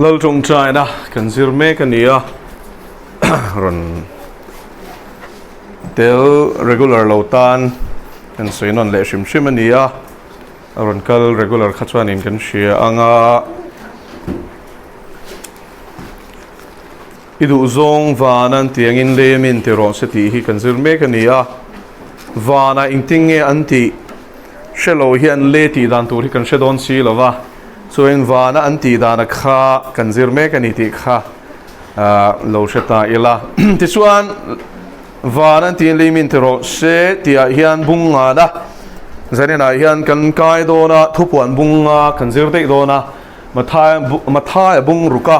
Lal tawngtaina kan zir mek a ni a, rawn tel regular lo tan kan sawi nawn leh hrim hrim a ni a, a rawn kal regular kha chuanin kan hria ang a. I duhzawng van an tih angin lei amin ti rawh se tih hi kan zir mek a ni a, vanah engtin nge an tih hre lo hian le tih dan tur hi kan hre dawn si lo va, chuan vana an tih dana kha kan zir mek a ni tih kha lo hre ta ila. Tichuan van an tih lei min ti rawh se tihah hian bung ngana zaninah hian kan kai dawn a, thupuan bung nga kan zir daih dawn a. Mathaia bung ruka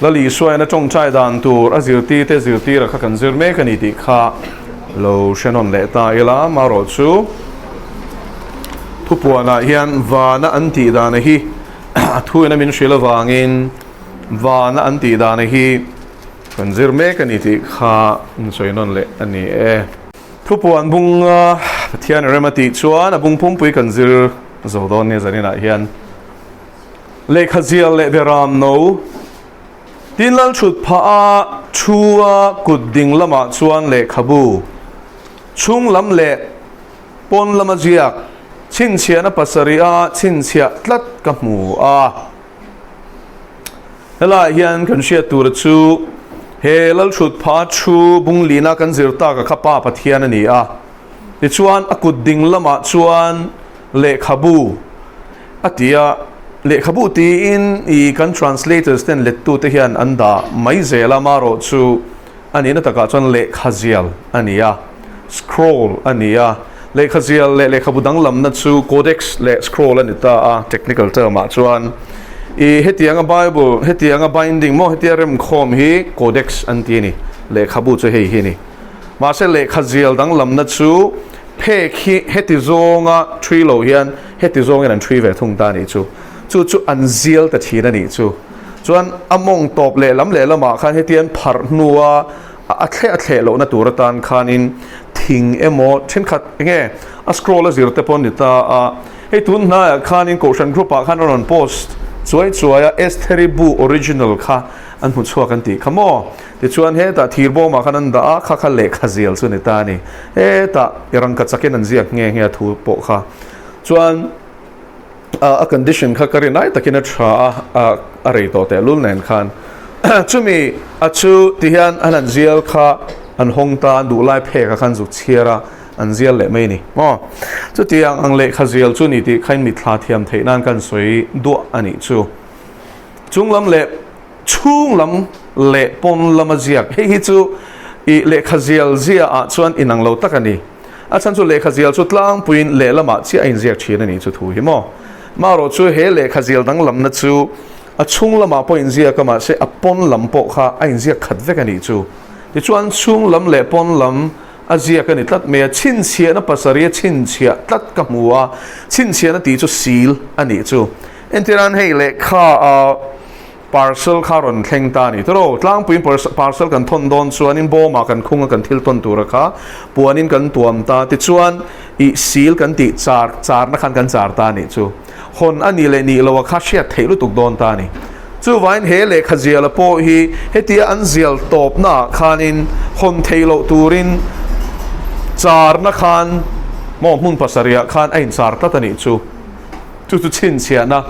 Lal Isuain a tawngtai dan tur a zirtirte zirtira kha kan zir mek a ni tih kha lo hre nawn leh ta ila. Marawh chu thupuanah hian vana an tih dana hi a thuin a min hrilh avangin vana an tih dana hi kan zir mek a ni tih kha in sawi nawn leh a ni e. Thupuan bunga Pathian rem a tih chuan a bung pumpui kan zir zo dawn nia zaninah hian. Lehkha zial leh beram no. Tin lal thut phah a thu a kut ding lamah chuan lehkhabu chhung lam leh pawn lama ziak chhinchhiahna pasarih a chhinchhiah tlat ka hmu a. Helaiah hian kan hriat tura chu he lal thut phah a thu bung lina kan zir tak a kha Pa Pathian a ni a. Tichuan a kut ding lamah chuan lehkhabu a ti a, lehkhabu tiin i kan translators ten lettute hian an dah mai zel a, marawh chu a nihna takah chuan lehkhazial a ni a, scroll a ni a, lehkhazial leh lehkhabu danglamna chu codex leh scroll a ni ta a, technical term ah chuan i hetianga bible hetianga binding maw hetia remkhawm hi codex an ti a ni, lehkhabu chu hei hi a ni. Mahse lehkhazial danglamna chu phek hi heti zawnga ṭhui lo hian heti zawngin an ṭhui ve thung ta a nih chu. Chu chu an zial ta ṭhin a nih chu. Chuan a mawng tawp lehlam lehlamah khan heti an pharh hnua a thleh a thleh lohna tur atan khanin thing emaw ṭhenkhat enge a scroll a zir te pawh a ni ta a. Hei tun hnaiah khanin Kohhran group ah khan a rawn post chuai chuai a Estheri bu original kha an hmu chhuak an tih kha maw. Tichuan hetah thir bawmah khan an dah a, kha kha lehkha zial chu a ni ta a ni. Hetah i rangka chakin an ziak nghe nghe a thu pawh kha. Chuan a condition kha ka rinai takin a tha a, a rei tawh tehlul nen khan. Chumi a chu tihian an han zial kha an hawng ta, an duhlai phek ah khan zuk chhiar a, an zial leh mai a ni. Maw? Chutiang ang lehkha zial chu ni tih khain mitthla thiam theih nan kan sawi duah a nih chu. Chunglam leh. Chhung lam leh pawn lama ziak hei hi chu i lehkha zial zia ah chuan inang lo tak a ni. A chhan chu lehkha zial chu tlangpuiin lehlamah chiah a inziak thin a nih chu thu hi maw. Marawh chu he lehkha zial danglamna chu a chhung lamah pawh inziak a mahse a pawn lam pawh kha a inziak khat vek a nih chu. Tichuan chhung lam leh pawn lam a ziak a ni tlat mai a, chhinchhiahna pasarih a chhinchhiah tlat ka hmu a, chhinchhiahna tih chu sil a nih chu. Entirnan hei lehkha a parcel kha rawn thleng ta a ni. Tawrh tlangpuiin parcel kan thawn dawn chuanin bawmah kan khung a kan thil tawn tura kha puanin kan tuam ta. Tichuan ih sil kan tih char charna khan kan char ta a nih chu. Hawn a nih leh nih loha kha hriat theih lutuk dawn ta a ni. Chuvangin he lehkha ziala pawh hi hetia an zial tawpnaah khanin hawn theih loh turin charna khan maw hmun pasarihah khan a inchar tlat a nih chu. Chu chu chhinchhiahna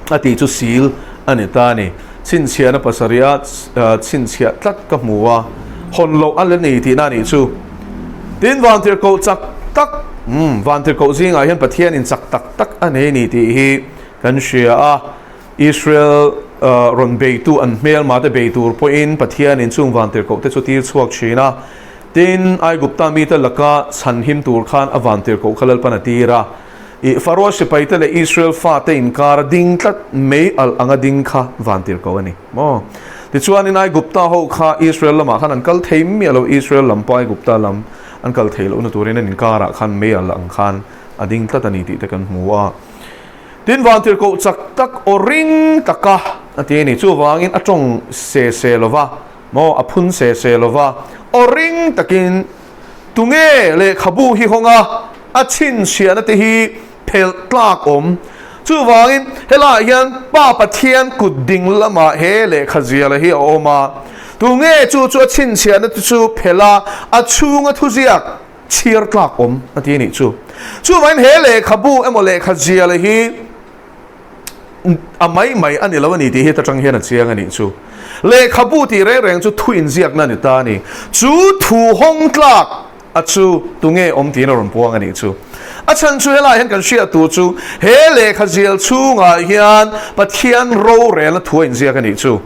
a tih chu sil a ni ta a ni. Chhinchhiahna pasarih a chhinchhiah tlat ka hmu a, hawn loh a la ni tihna a nih chu. Tin, vantirhkoh chak tak, umm, vantirhkoh zingah hian Pathianin chak tak tak a nei a ni tih hi kan hria a. Israel rawn beitu an hmelmate bei tur pawhin Pathianin chung vantirhkoh te chu tir chhuak thin a. Tin, Aigupta mite laka chhanhim tur khan a vantirhkoh kha Lalpan a tir a. I Faroa sipaite leh Israel fate inkar a ding tlat mei alh anga ding kha vantir ko a ni maw? Tichuanin Aigupta ho kha Israel lamah khan an kal thei miah lo, Israel lam pawh Aigupta lam an kal thei lohna turin an inkarah khan mei alh ang khan a ding tlat a ni tih te kan hmu a. Tin vantir koh chak tak aw ring taka a ti a ni. Chuvangin a tawng se se lova maw, a phun se se lova aw ring takin Tunge lehkhabu hi hawng a, a chhinchhiahna te hi phelh tlak awm. Chuvangin, helaiah hian Pa Pathian kut ding lamah he lehkha ziala hi a awm a. Tunge chu chu a chhinchhiahna te chu phelh a, a chhunga thuziak chhiar tlak awm a ti a nih chu. Chuvangin he lehkhabu emaw lehkha ziala hi a mai mai a ni lo a ni tih hi ta tang hian a chiang a nih chu. Lehkhabu tih reng reng chu thu inziakna a ni ta a ni. Chu thu hawng tlak a chu tunge awm tiin a rawn puang a nih chu. A chhan chu helaiah hian kan hriat tur chu he lehkha zial chhungah hian Pathian rorelna thu a inziak a nih chu.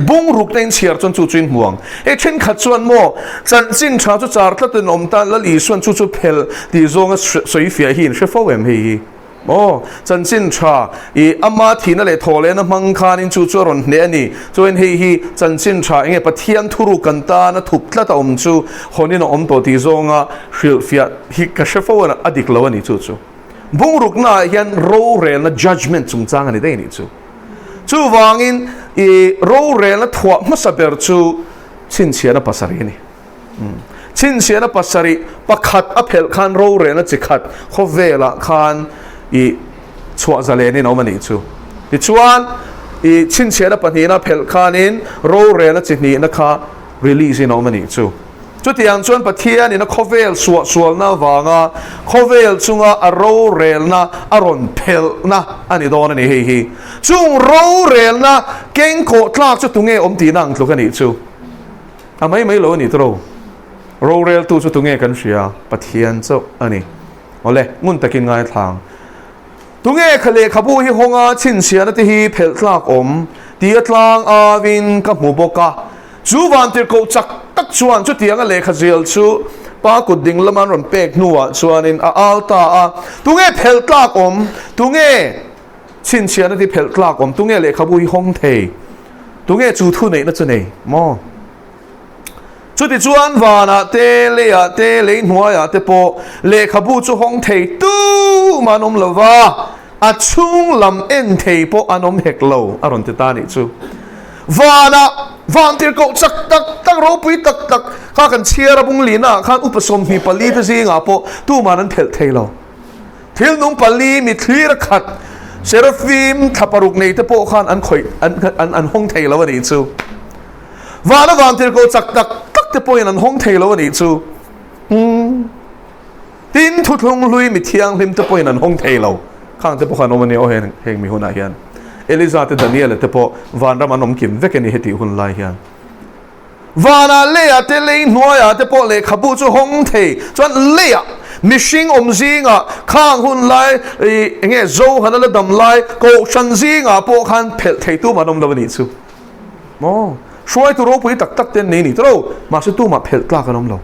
Bung rukna in chhiar chuan chu chu in hmu ang. Hei thenkhat chuan maw chanchin tha chu char tlatin awm tan Lal Isuan chu chu phel tih zawnga sawi fiah hi in hre fo em hei hi? Aw, chanchin tha i ama thihna leh thawhlehna hmang khanin chu chu a rawn hneh a ni. Chuan hei hi chanchin tha enge Pathian thuruk kan tana thup tlat a awm chu hawnin a awm tawh tih zawnga hrilhfiah hi ka hre fo a, a dik lo a ni chu chu. Bungruknaah hian rorelna, judgement, chungchang a ni daih a nih chu. Chuvangin i rorelna thuah hmasa ber chu chhinchhiahna pasarih a ni. Chhinchhiahna pasarih pakhat a phelh khan rorelna chi khat khawvelah khan i chhuah zalenin a awm a nih chu. Tichuan i chhinchhiahna pahnihna phelh khanin rorelna chi hnihna kha release in a awm a nih chu. Chutiang chuan Pathianin a khawvel suahsualna avanga khawvel chunga a rorelna a rawn phelhna a ni dawn a ni hei hi. Chung rorelna kengkawh tlak chu tunge awm tihna ang tluk a nih chu. A mai mai lo a ni tawh. Roreltu chu tunge kan hria? Pathian chauh a ni. Awle, ngun takin ngaithlang. Tunge kha lehkhabu hi hawnga chhinchhiahna te hi phelh tlak awm tih a tlang avin ka hmu bawk a. Chu vantirhkoh chak tak chuan chutianga lehkha zial chu pa kut ding lama an rawn pek hnuah chuanin a al ta a, Tunge phelh tlak awm? Tunge chhinchhiahna te phelh tlak awm? Tunge lehkhabu hi hawng thei? Tunge chu thu neihna chu nei maw? Chutichuan vanah te, leiah te, lei hnuaiah te pawh lehkhabu chu hawng thei tumah an awm lo va, a chhung lam en thei pawh an awm hek lo, a rawn ti ta a nih chu. Vanah vantirhkoh chak tak tak, ropui tak tak kha kan chhiar a bung lihnaah khan upa 24 te zingah pawh tuman an phelh thei lo. Thil nung pali mi thlir a khat Seraphim thla paruk nei te pawh khan an khawih an an an hawng thei lo a nih chu. Vana vantirhkoh chak tak tak te pawhin an hawng thei lo a nih chu. Umm. Tin, thuthlung hlui mi thianghlim te pawhin an hawng thei lo. Khang te pawh khan awm a nia aw heng heng mi hunah hian. Eliza te Daniela te pawh vanram an awm kim vek a ni hetih hun lai hian. Vanah leiah te lei hnuaiah te pawh lehkhabu chu hawng thei chuan leiah mihring awm zingah khang hun lai ih eng nge Zohana la dam lai kohhran zingah pawh khan phelh thei tumah an awm lo a nih chu. Maw? Hruaitu ropui tak tak te an nei ni tawh mahse tumah phelh tlak an awm lo.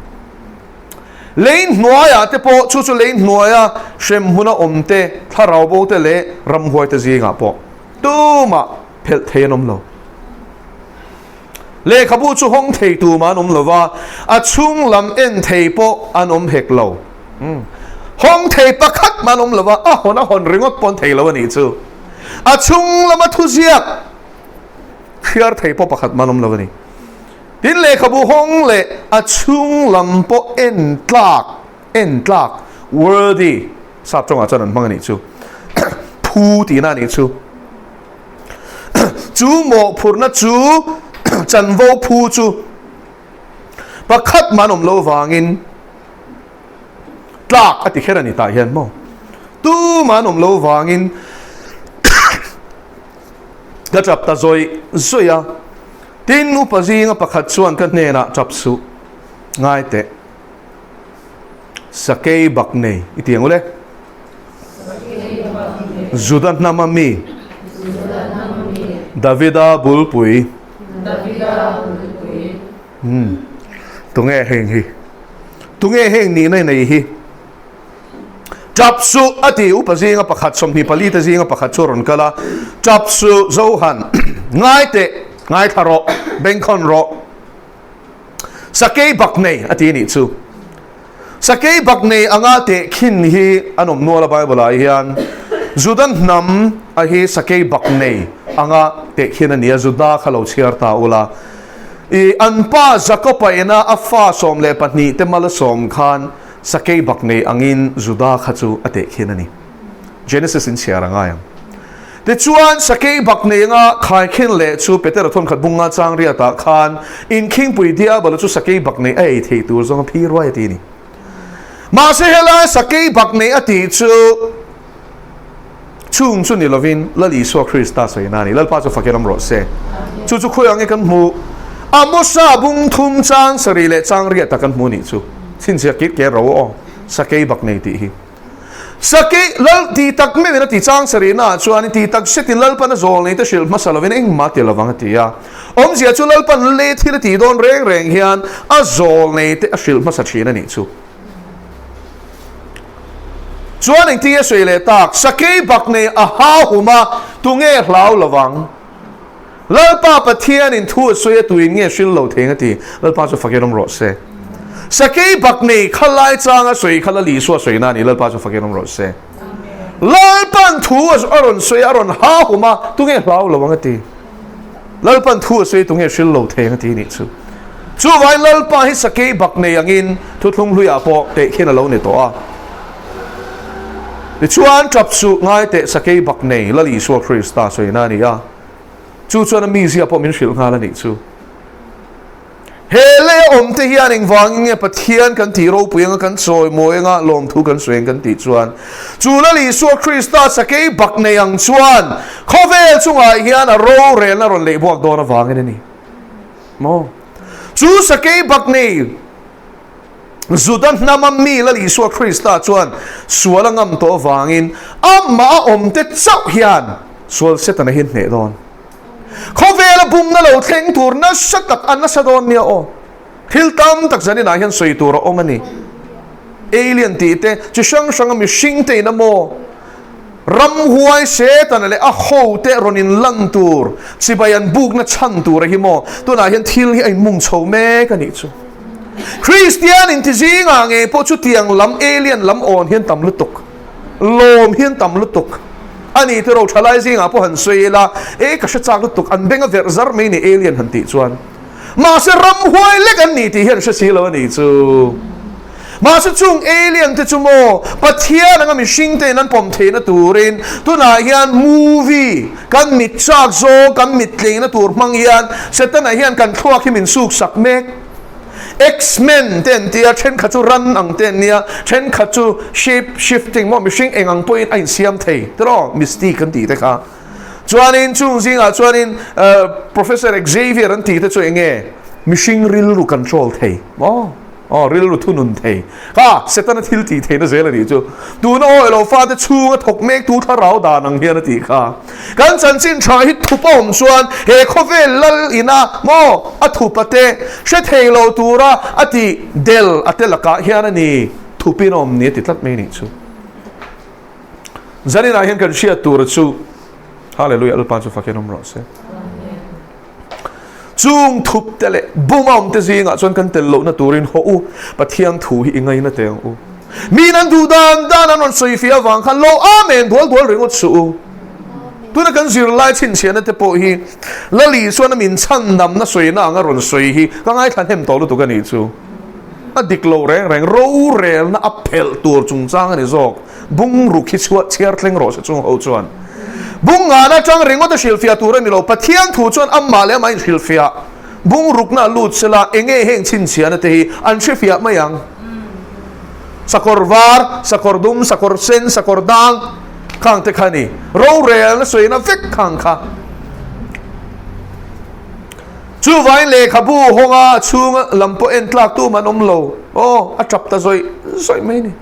Lei hnuaiah te pawh chu chu lei hnuaia hremhmuna awm te, thlarau bo te leh ramhuai te zingah pawh tumah phelh thei an awm lo. Lehkhabu chu hawng thei tumah an awm lo va, a chhung lam en thei pawh an awm hek lo. Hawng thei pakhat mah an awm lo va, a hawn a hawn ringawt pawh an thei lo a nih chu. A chhung lama thuziak hriar thei pawh pakhat mah an awm lo a ni. Tin, lehkhabu hawng leh a chhung lam pawh en tlak, en tlak, worthy, sap tawngah chuan an hmang a nih chu, phu tihna a nih chu. Chu mawhphurhna chu chanvo phu chu pakhat mah an awm lo vangin tlak a ti kher a ni tah hian maw? Tumah an awm lo vangin ka tap ta zawih zawih a. Tin, upa zinga pakhat chuan ka hnenah tap suh ngai teh. Sakei bak nei i ti ang ule. Juda hnama mi, Davida bulpui. Umm, tunge heng hi? Tunge heng nihna i nei hi? Tap suh a ti, upa zinga pakhat, 24 te zinga pakhat chu a rawn kal a. Tap suh, Johan, ngai teh, ngaithla rawh, bengkhawn rawh. Sakei bak nei a ti a nih chu. Sakei bak nei anga tehkhin hi an awm nual a Bible ah hian. Juda hnam a hi sakei bak nei anga tehkhin a ni a, Juda kha lo chhiar ta ula. I an pa Jakob-a ina a fa 12 te mal a sawm khan sakei bak nei angin Juda kha chu a tehkhin a ni. Genesis in chhiar a ngai ang. Tichuan, sakei bak nei anga khaikhin leh chu Petera thawnkhat bunga chang riatah khan inkhingpui Diabolo chu sakei bak nei a ei thei tur zawng a phi ruai a ti a ni. Mahse helai sakei bak nei a tih chu chung chu ni lovin Lal Isua Krista sawina a ni. Lalpa chu fakin awm rawh se. Chu chu khawi ang nge kan hmuh? Amosa bung thum chang sarih leh chang riatah kan hmu nih chu. Chhinchhiah kir ker ro aw, sakei bak nei tih hi. Sakei Lal tih tak meuhin a ti chang sarihnaah chuan tih tak setin Lalpan a zawl nei te hrilh hmasa lovin engmah ti lovang a ti a. Awmzia chu Lalpan le thil a tih dawn reng reng hian a zawl nei te a hrilh hmasa thin a nih chu. Chuan engtin nge sawi leh tak? Sakei bak nei a hahum a, tunge hlau lovang? Lalpa Pathianin thu a sawi a tuin nge hril lo theng a ti. Lalpa chu fakin awm rawh se. Sakei bak nei kha lai changa sawi kha Lal Isua sawina a ni. Lalpa chu fakin awm rawh se. Lalpan thu a rawn sawi a, a rawn hahum a, tunge hlau lo ang a ti. Lalpan thu a sawi tunge hril lo theng a ti nih chu. Chuvangin Lalpa hi sakei bak nei angin thuthlung hluiah pawh tehkhin a lo ni tawh a. Tichuan tap suh ngai teh sakei bak nei Lal Isua Krista sawina a ni a. Chu chuan a mizia pawh min hrilh nghal a nih chu. He leia awm te hian engvangin nge Pathian kan tih ropui anga kan chawi mawi anga lawmthu kan sawi ang kan tih chuan chu Lal Isua Krista sakei bak nei ang chuan khawvel chungah hian a rorelna rawn leh buak dawn avangin a ni maw? Chu sakei bak nei Juda hnama mi Lal Isua Krista chuan sual a ngam tawh avangin amah a awmte chauh hian sual Setana hi a hneh dawn. Khawvela bumna lo thleng tur nasa tak a nasa dawn nia aw. Thil tam tak zaninah hian sawi tur a awm a ni. Alien tih te, chi hrang hranga mihring te in a maw? Ramhuai Setana leh a hote rawn inlan tur, chibai an bukna chhan tur a hi maw? Tunah hian thil hi a inmung chho mek a nih chu. Kristian inti zingah ngei pawh chutiang lam alien lam awn hian tam lutuk, lawm hian tam lutuk a ni tiraw? Thalai zingah pawh han sawi ila, e ka hre chak lutuk, an beng a verh zar mai ni alien han tih chuan. Mahse ramhuai lek an ni tih hian hre si lo a nih chu. Mahse chung alien te chu maw Pathian anga mihring te in an pawm theihna turin tunah hian movie kan mit chak zawng kan mit tleina tur hmang hian Setana hian kan thluak hi min suk sak mek. X-men te an tia thenkhat chu ran ang te an nia thenkhat chu shape shifting maw mihring eng ang pawhin a insiam thei tiraw Mystique an tih te kha. Chuanin chung zingah chuanin Professor Xavier an tih te chu eng nge mihring rilru control thei maw? Aw, rilru thunun thei. Kha, Setana thil tih theihna zel a nih chu. Tuna aw ilo fate chhunga thawk mek tu thlarau dan ang hian a tih kha. Kan chanchin tha hi thup a awm chuan he khawvel lal ina maw a thup a te hre thei lo tura a tih del a te lakah hian a ni thupin a awm ni a ti tlat mai a nih chu. Zaninah hian kan hriat tura chu Hallelujah Lalpa chu fakin awm rawh se. Chung thup te leh bum a awm te zingah chuan kan tel lohna turin haw u, Pathian thu hi i ngaina teh ang u. Miin an duh dan dan an rawn sawi fiah avang khan lo Amen dual dual ringawt suh u. Tuna kan zirlai chhinchhiahna te pawh hi Lali chuan a min chhandamna sawina anga rawn sawi hi ka ngaithla hnem tawh lutuk a nih chu. A dik lo reng reng, rorelna a phelh tur chungchang a ni zawk. Bungruk hi chhuah chhiar thleng rawh se chung ho chuan Bungngan atang ringawt a hrilhfiah tur a ni lo. Pathian thu chuan amah leh amah inhrilhfiah bungrukna a lut sela enge heng chhinchhiahna te hi an hrefiah mai ang. Sakawr var, sakawr dum, sakawr sen, sakawr dang khang te kha a ni. Rorelna sawina vek khang kha. Chuvangin lehkhabu hawnga a chhunga lam pawh en tlak tum an awm lo. Aw, a tap ta zawih zawih mai a ni.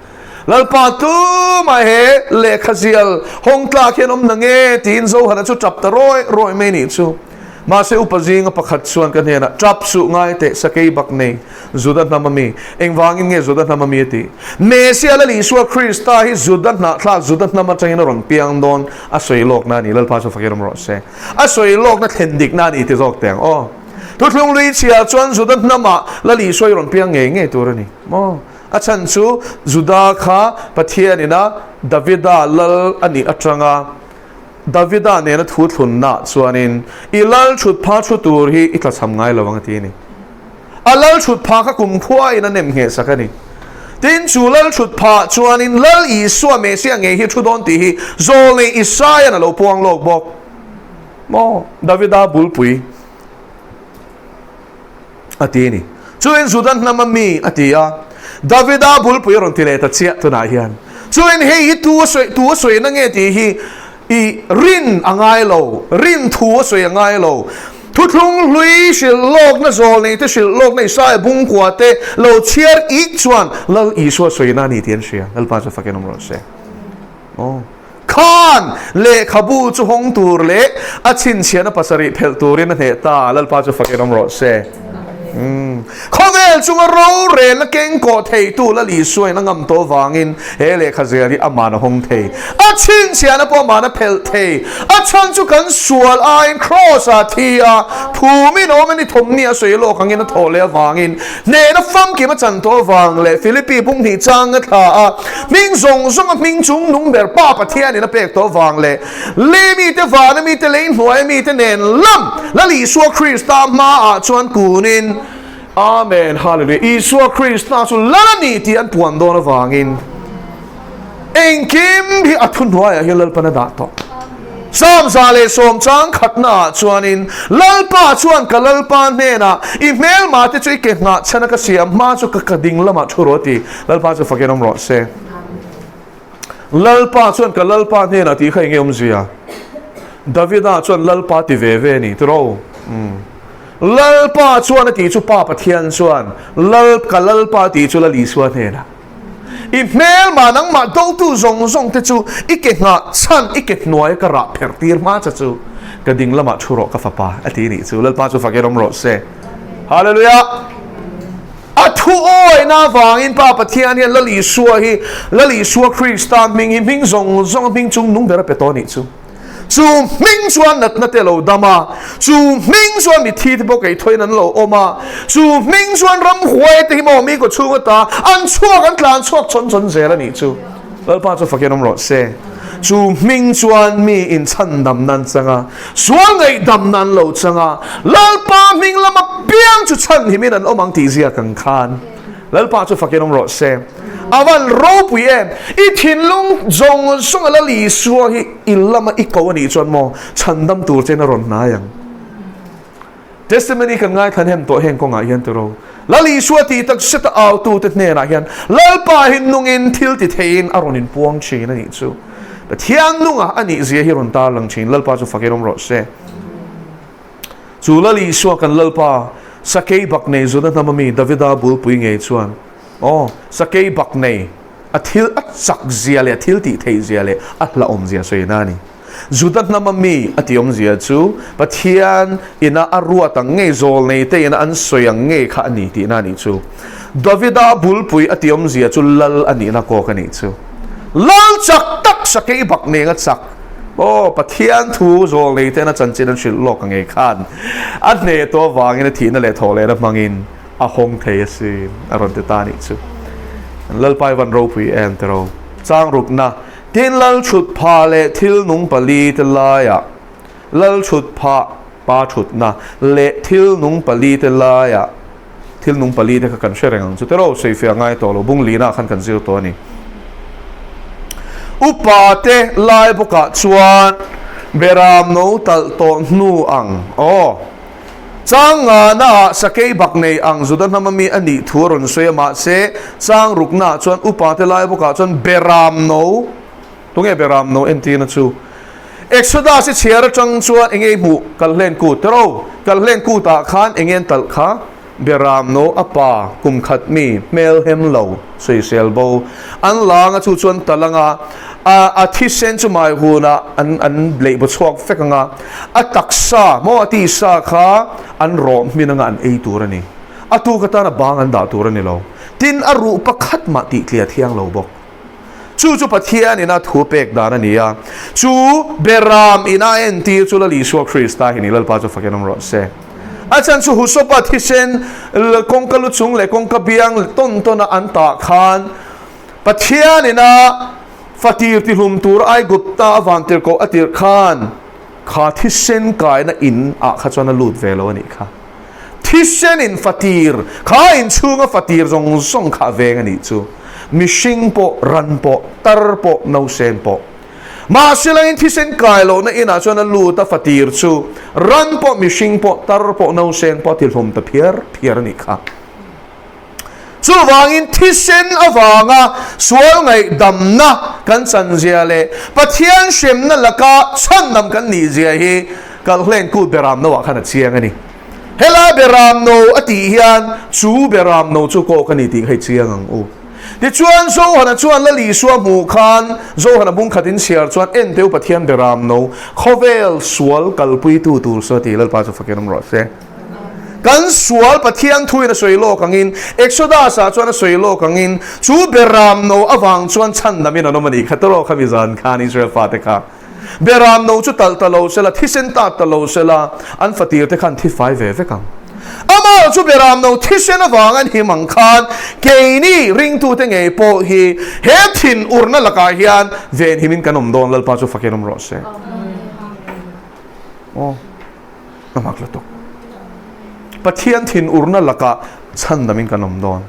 Lalpa tumah he lehkha zial hawng tlak hian awm na nge? tiin Johana chu tap ta rawi rawi mai nih chu. Mahse upa zinga pakhat chuan ka hnenah, Tap suh ngai teh, sakei bak nei, Juda hnam a mi. Engvangin nge Juda hnam a mi a tih? Mesia Lal Isua Krista hi Juda hnahthlak, Juda hnam atangin a rawn piang dawn a sawi lawkna a ni. Lalpa chu fakir awm rawh se. A sawi lawkna thlen dikna a ni ti zawk teh ang aw. Thuthlung lui chhia chuan Juda hnamah Lal Isua hi rawn piang ngei ngei tur a ni maw? A chhan chu Juda kha Pathian ina Davida lal a nih atanga Davida nena thu thlunna chuanin i lal thut pha thu tur hi i tlachham ngai lo ang a ti a ni. A lal thut pha kha kumkhua in a nem ngheh sak a ni. Tin, chu lal thut phah chuanin Lal Isua Messiah ngei hi thu dawn tih hi Zawlnei Isaia'n a lo puang lawk bawk. Maw? Davida bulpui a ti a ni. Chuin Juda hnama mi a ti a, Davida bulpui a rawn ti leh ta chiah tunah hian. Chuin hei hi tu a sawi, tu a sawi na nge tih hi I rin a ngai lo, rin thu a sawi a ngai lo. Thuthlung hlui hrilh lawkna zawlnei te hrilh lawkna Isaiah bungkua te lo chhiar ik chuan Lal Isua sawina a ni tih an hria. Lalpa chu fakin awm rawh se. Aw. Khan lehkhabu chu hawng tur leh a chhinchhiahna pasarih phelh turin a hneh ta. Lalpa chu fakin awm rawh se. Khawvel chunga rorelna kengkawh theitu Lal Isuain a ngam tawh vangin he lehkha zel hi aman a hawng thei. A chhinchhiahna pawh aman a phelh thei. A chhan chu kan sual aiin Kraws-ah thi a, phumin awm a ni thawmni a sawi lawk angin a thawh leh avangin hnehna famkim a chan tawh avang leh Philippi bunghnih chang a thla a, hming zawng zawnga hming chung nung ber Pa Pathianin a pek tawh avang leh Lei mite, vana mite, lei hnuaia mite nen lam Lal Isua Krista hmaah chuan kunin, Amen, Hallelujah, Isua Krista chu Lal a ni tih an puan dawn avangin engkim hi a thuhnuaiah hian Lalpan a dah tawh. Psalm 110 chang khatnaah chuanin, Lalpa chuan ka Lalpa hnenah, I hmelmah te chu i ke nghah chhan a ka siam hma chu ka ka ding lamah thu rawh a ti. Lalpa chu fakin awm rawh se. Lalpa chuan ka Lalpa hnenah tih kha enge awmzia? Davida chuan Lalpa ti ve ve a ni tiraw? Umm. Lalpa chuan a tih chu Pa Pathian chuan Lal ka Lalpa tih chu Lal Isua hnenah. I hmelmah nangmah dotu zawng zawng te chu i ke nghah chhan i ke hnuaia ka rah pherh tir hma cha chu ka ding lamah thu rawh ka fapa a ti nih chu. Lalpa chu fak erawm rawh se. Hallelujah! A thu awihna avangin Pa Pathian hian Lal Isua hi Lal Isua Krista hming hi hming zawng zawng a hming chung nung ber a pe tawh a nih chu. Chu hming chuan natna te a lo dam a, chu hming chuan mithi te pawh keithawiin an lo awm a, chu hming chuan ramhuai te hi maw mi kawchhung ata an chhuak an tlan chhuak chawn chawn zel a nih chu. Lalpa chu fakin awm rawh se. Chu hming chuan mi inchhandam nan chang a, sual ngaihdam nan lo chang a, Lalpa hming lama piang chu chhanhimin an awm ang tih zia kan khan. Lalpa chu fakin awm rawh se. A van ropui em! I thinlung zawng zawng a Lal Isua hi i lama i ko a nih chuan maw chhandam tur chein a rawn hnai ang. Testimony kan ngaithla hnem tawh heng kawngah hian tiro. Lal Isua tih tak zeta autute hnenah hian Lalpa hi nungin thil ti theiin a rawn inpuang thin a nih chu. Pathian nunga a nih zia hi rawn tarlang thin. Lalpa chu fakin awm rawh se. Chu Lal Isua kan Lalpa sakei bak nei zuna hnam ami Davida bulpui ngei chuan aw sakei bak nei a thil a chak zia leh a thil tih theih zia leh a hlauhawm zia sawina a ni. Juda hnama mi a tih awmzia chu Pathian ina a ruat ang ngei, zawlnei te ina an sawi ang ngei kha a ni tihna a nih chu. Davida bulpui a tih awmzia chu lal a nihna kawk a nih chu. Lal chak tak sakei bak neng a chak. Aw, Pathian thu zawlnei te ina chanchin an hrilh lawk ang ngei khan a hneh tawh avangin a thihna leh thawhlehna hmangin a hawng thei asin a rawn ti ta a nih chu. Lalpa i van ropui em tiraw? Changrukna Tin, lal thut phah leh thil nung pali te laiah, lal thut phah, pa thutna, leh thil nung pali te laiah, thil nung pali te kha kan hre reng ang chu tiraw, sawifiah ngai tawh lo, bung lina khan kan zir tawh a ni. Upa te lai bawkah chuan beram no talh tawh hnu ang, aw. Chang ngana ah sakei bak nei ang Juda hnama mi a nih thu a rawn sawi a, mahse chang rukna ah chuan upa te lai bawkah chuan Beram no, tunge Beram no entirna chu? Exodus i chhiar atang chuan enge i hmuh? Kalhlen kut tero, Kalhlen kut ah khan enge an talh kha? Beram no a pa kum khat mi hmel hem lo sawisel bo an lang a chu chuan tal anga a a thisen chu mai hunah an an bleih baw chhuak vek anga a taksa maw a tisa kha an rawh hmin anga an ei tur a ni. A tuk atan a bang an dah tur a ni lo. Tin a ruh pakhat mah tih tliah thiang lo bawk. Chu chu Pathian ina thu pek dan a ni a, chu Beram ina a entir chu Lal Isua Krista hi ni, Lalpa chu fakin awm rawh se. A chhan chu Husopa thisen kawngka lu chung leh kawngka biang tawn tawna an tah khan Pathian ina fatir tihlum tur Aigupta a vantirhkoh a tirh khan kha thisen kaina in ah kha chuan a lut ve lo a nih kha. Thisen in fatir, kha inchhunga fatir zawng zawng kha a veng a nih chu. Mihring pawh, ran pawh, tar pawh, nausen pawh. Mahse langin thisen kai lohna inah chuan a lut a fatir chu ran pawh, mihring pawh, tar pawh, nausen pawh a tihlum ta phiar phiar a nih kha. Chuvangin thisen avanga sual ngaihdamna kan chanzia leh Pathian hremna laka chhandam kan nihzia hi Kalhlen Kut Beramno ah khan a chiang a ni. Helai Beramno a tih hian chu Beramno chu kawk a ni tih kha i chiang ang u. Tichuan Johana chuan Lal Isua hmuh khan Johana bung khat in chhiar chuan Enteu Pathian Beramno khawvel sual kalpuitu tur saw ti Lalpa chu fakin awm rawh se. Kan sual Pathian thuin a sawi lawk angin, Exodus-ah chuan a sawi lawk angin, chu Beramno avang chuan chhandamin an awm a nih kha tawrh khami zan khan Israel fate kha Beramno chu talh ta lo sela, thisen tat ta lo sela, an fatir te khan thi fai ve vek ang. Amah chu Beramno thisen avang an him ang khan keini ringtute ngei pawh hi he thin urna lakah hian venhimin kan awm dawn Lalpa chu fakin awm rawh se. Aw. A hmak lutuk. Pathian thinurna lakah chhandamin kan awm dawn.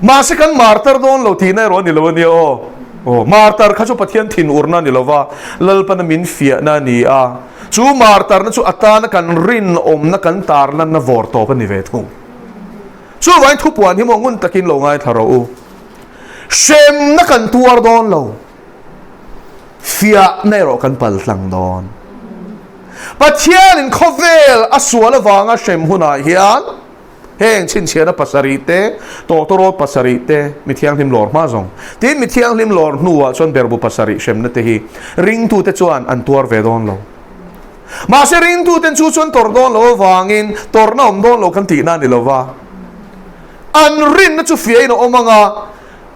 Mahse kan martar dawn lo tihna erawh a ni lo a nia aw. Aw, martar kha chu Pathian thinurna a ni lo va, Lalpana min fiahna a ni a. Chu martarna chu atana kan rinawmna kan tarlanna vawr tawp a ni ve thung. Chuvangin thupuan hi maw ngun takin lo ngaithla rawh u. Hremna kan tuar dawn lo. Fiahna erawh kan paltlang dawn. Pathianin khawvel a sual avanga hrem hunah hian heng chhinchhiahna pasarih te, tawtawrawt pasarih te, mi thianghlim lawr hma zawng. Tin, mi thianghlim lawr hnuah chuan berbu pasarih hremna te hi ringtute chuan an tuar ve dawn lo. Mahse ringtuten chu chuan tawrh dawn lo avangin tawrhna awm dawn lo kan tihna a ni lo va. An rinna chu fiahin a awm ang a,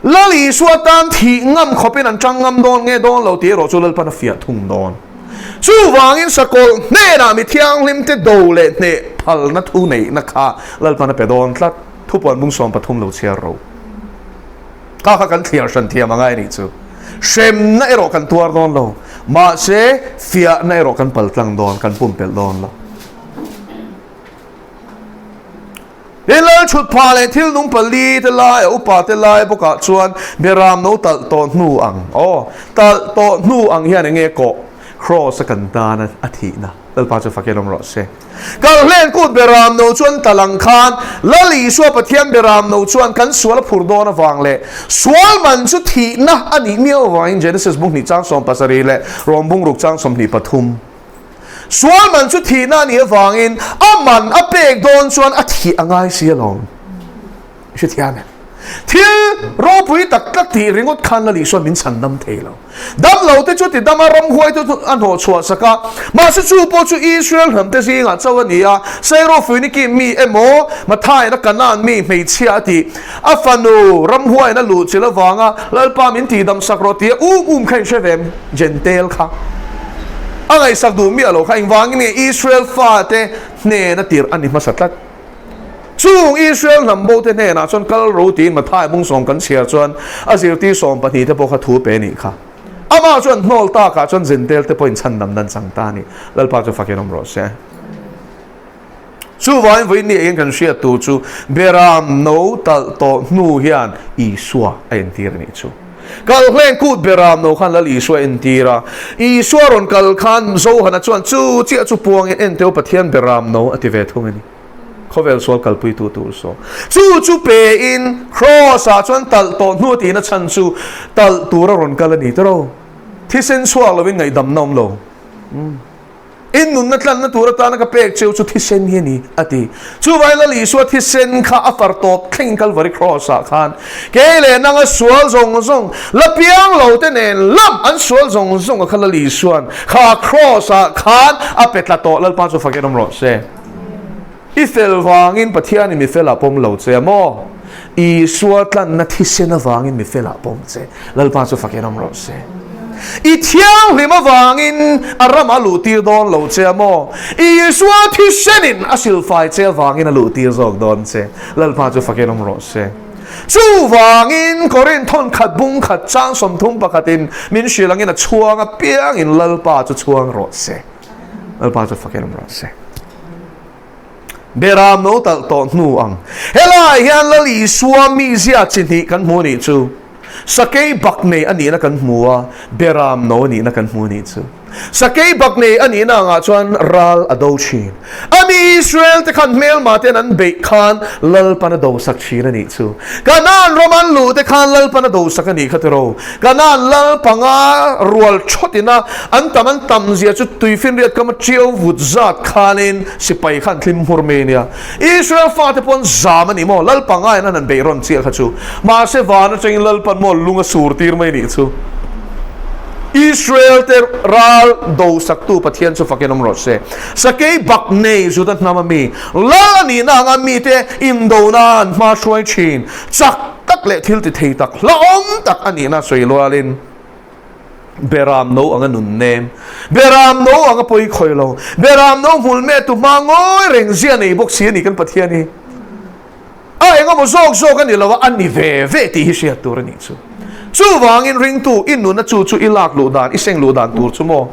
Lal Isua tan thih ngam khawpin an tang ngam dawn nge dawn lo tih erawh chu Lalpan a fiah thung dawn. Chuvangin sakawlh hnenah mi thianghlimte do leh hneh phalna thu neihna kha Lalpan a pe dawn tlat. Thupuan bung 13 lo chhiar ro. Kha kha kan thliar hran thiam angai anih chu. Hremna erawh kan tuar dawn lo. Mahse fiahna erawh kan paltlang dawn, kan pumpelh dawn lo. He lal chhut phah leh thil nung pali te lai a upa te lai bawkah chuan Beram no talh tawh hnu ang, aw, talh tawh hnu ang hian eng nge kawh? Kraws a kan tan a, a thihna. Lalpa chu fakin awm rawh se. Kalhlen kut Beram no chuan talh ang khan Lal Isua Pathian Beram no chuan kan sual a phur dawn avang leh sual man chu thihna a nih miau avangin Genesis bung hnih chang 17 leh Rom bung ruk chang 23. Sual man chu thihna a nih avangin a man a pek dawn chuan a thih a ngai si alawm. I hrethiam em? Thil ropui tak tak tih ringawt khan Lal Isua min chhan dam thei lo. Dam lo te chu ti dam a, ramhuai te chu a hnawh chhuah sak a. Mahse chu pawh chu Israel hnam te zingah chauh a ni a, Sairo Fuiniki mi emaw, Mathaiin a Kanaan mi hmeichhia a tih, a fanu ramhuaiin a luh chilh avanga Lalpa min tihdam sak rawh tia um um kha in hre ve em? Jentail kha a ngaihsak duh miah lo kha engvangin nge Israel fate hnena tirh a ni hmasa tlat. Chung Israel hnam bo te hnenah chuan kal ro tiin Mathai bung sawm kan chhiar chuan a zirtir sawm pahnih te pawh kha thu pe a nih kha. Amah chuan hnawl takah chuan Jentail te pawhin chhandam dan chang ta a ni. Lalpa chu fakin awm rawh se. Chuvangin vawiin ni engin kan hriat tur chu Beram no talh tawh hnu hian Isua a entir a nih chu. Kalhleng kut Beram no khan Lal Isua a entir a. Isua rawn kal khan Johana chuan chu chiah chu puangin enteu Pathian Beram no a ti ve thung a ni. Khawvel sual kalpuitu tur saw. Chu chu pein Kraws-ah chuan talh tawh hnu a tihna chhan chu talh tura rawn kal a ni tawh. Thisen chhuak lovin ngaihdamna awm lo. In nunna tlanna tur atana ka pek cheu chu thisen hi a ni, a ti. Chuvai Lal Isua thisen kha a far tawp thleng Kalvari Kraws-ah khan kei leh nanga sual zawng zawng, la piang lo te nen lam an sual zawng zawng a kha Lal Isua'n kha Kraws-ah khan a pe tla tawh. Lalpa chu fakin awm rawh se. I fel vangin Pathianin mi felah pawm lo che a maw? Isua tlanna thisen avangin mi felah pawm che. Lalpa chu fakin awm rawh se. I thianghlim avangin a ramah a luhtir dawn lo che a maw? Isua thisenin a silfai che avangin a luhtir zawk dawn che. Lalpa chu fakin awm rawh se. Chuvangin Korinth thawnkhat bung khat chang 30 pakhatin min hrilh angin a chhuang apiangin Lalpa chu chhuang rawh se. Lalpa chu fakin awm rawh se. Beram no talh tawh hnu ang. Helai hian Lal Isua mizia chi hnih kan hmu nih chu. Sakei bak nei a nihna kan hmu a, beram no a nihna kan hmu a nih chu. Sakei bak nei a nihna angah chuan ral a do thin. A mi Israel te khan hmelma ten an beih khan Lalpan a dosak thin a nih chu. Kanaan ram an luh te khan Lalpan a dosak a nih kha tiro. Kanaan lal panga rual thawt ina an tam an tam zia chu tuifinriat kam a tiau vut zat khanin sipai khan thlim hmur mai a nia. Israel fate pawh an zam a ni maw? Lal pangaiin an han beih rawn chiah kha chu. Mahse van atangin Lalpan maw lung a sur tir mai nih chu. Israel te ral do saktu Pathian chu fakin awm rawh se. Sakei bak nei Juda hnam a mi, Lal a nihna anga mite indona an hma hruai thin, chak tak leh thil ti thei tak, hlauhawm tak a nihna sawi lualin, Beram no anga nun nem, Beram no anga pawi khawi lo, Beram no hmul meh tu hma ngawi reng zia nei bawk si a ni kan Pathian hi. A engemaw zawk zawk a ni lo a, a ni ve ve tih hi hriat tur a nih chu. Chuvangin ringtu i nuna chu chu i lak luh dan, i seng luh dan tur chu maw?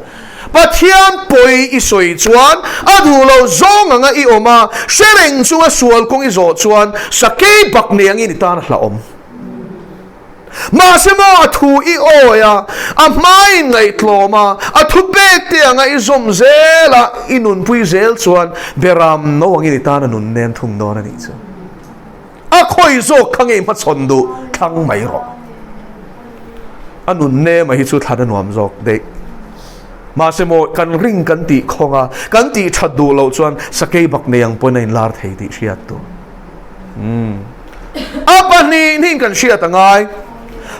Pathian pawi i sawi chuan a duh lo zawng anga i awm a, hre reng chunga sual kawng i zawh chuan sakei bak nei angin i tan a hlauhawm. Mahse maw a thu i awi a, a hmai in ngaihtlawm a, a thu pek te anga i zawm zel a, i nunpui zel chuan beram no angin i tan a nun nen thung dawn a nih chu. A khawi zawk kha ngei hmachhawn duh thlang mai rawh. A nun nem a hi chu thlan a nuam zawk daih. Mahse maw kan ring kan tih khawng a, kan tih that duh loh chuan sakei bak nei ang pawhin a inlar thei tih hriat tur. A pahnih kan hriat a ngai.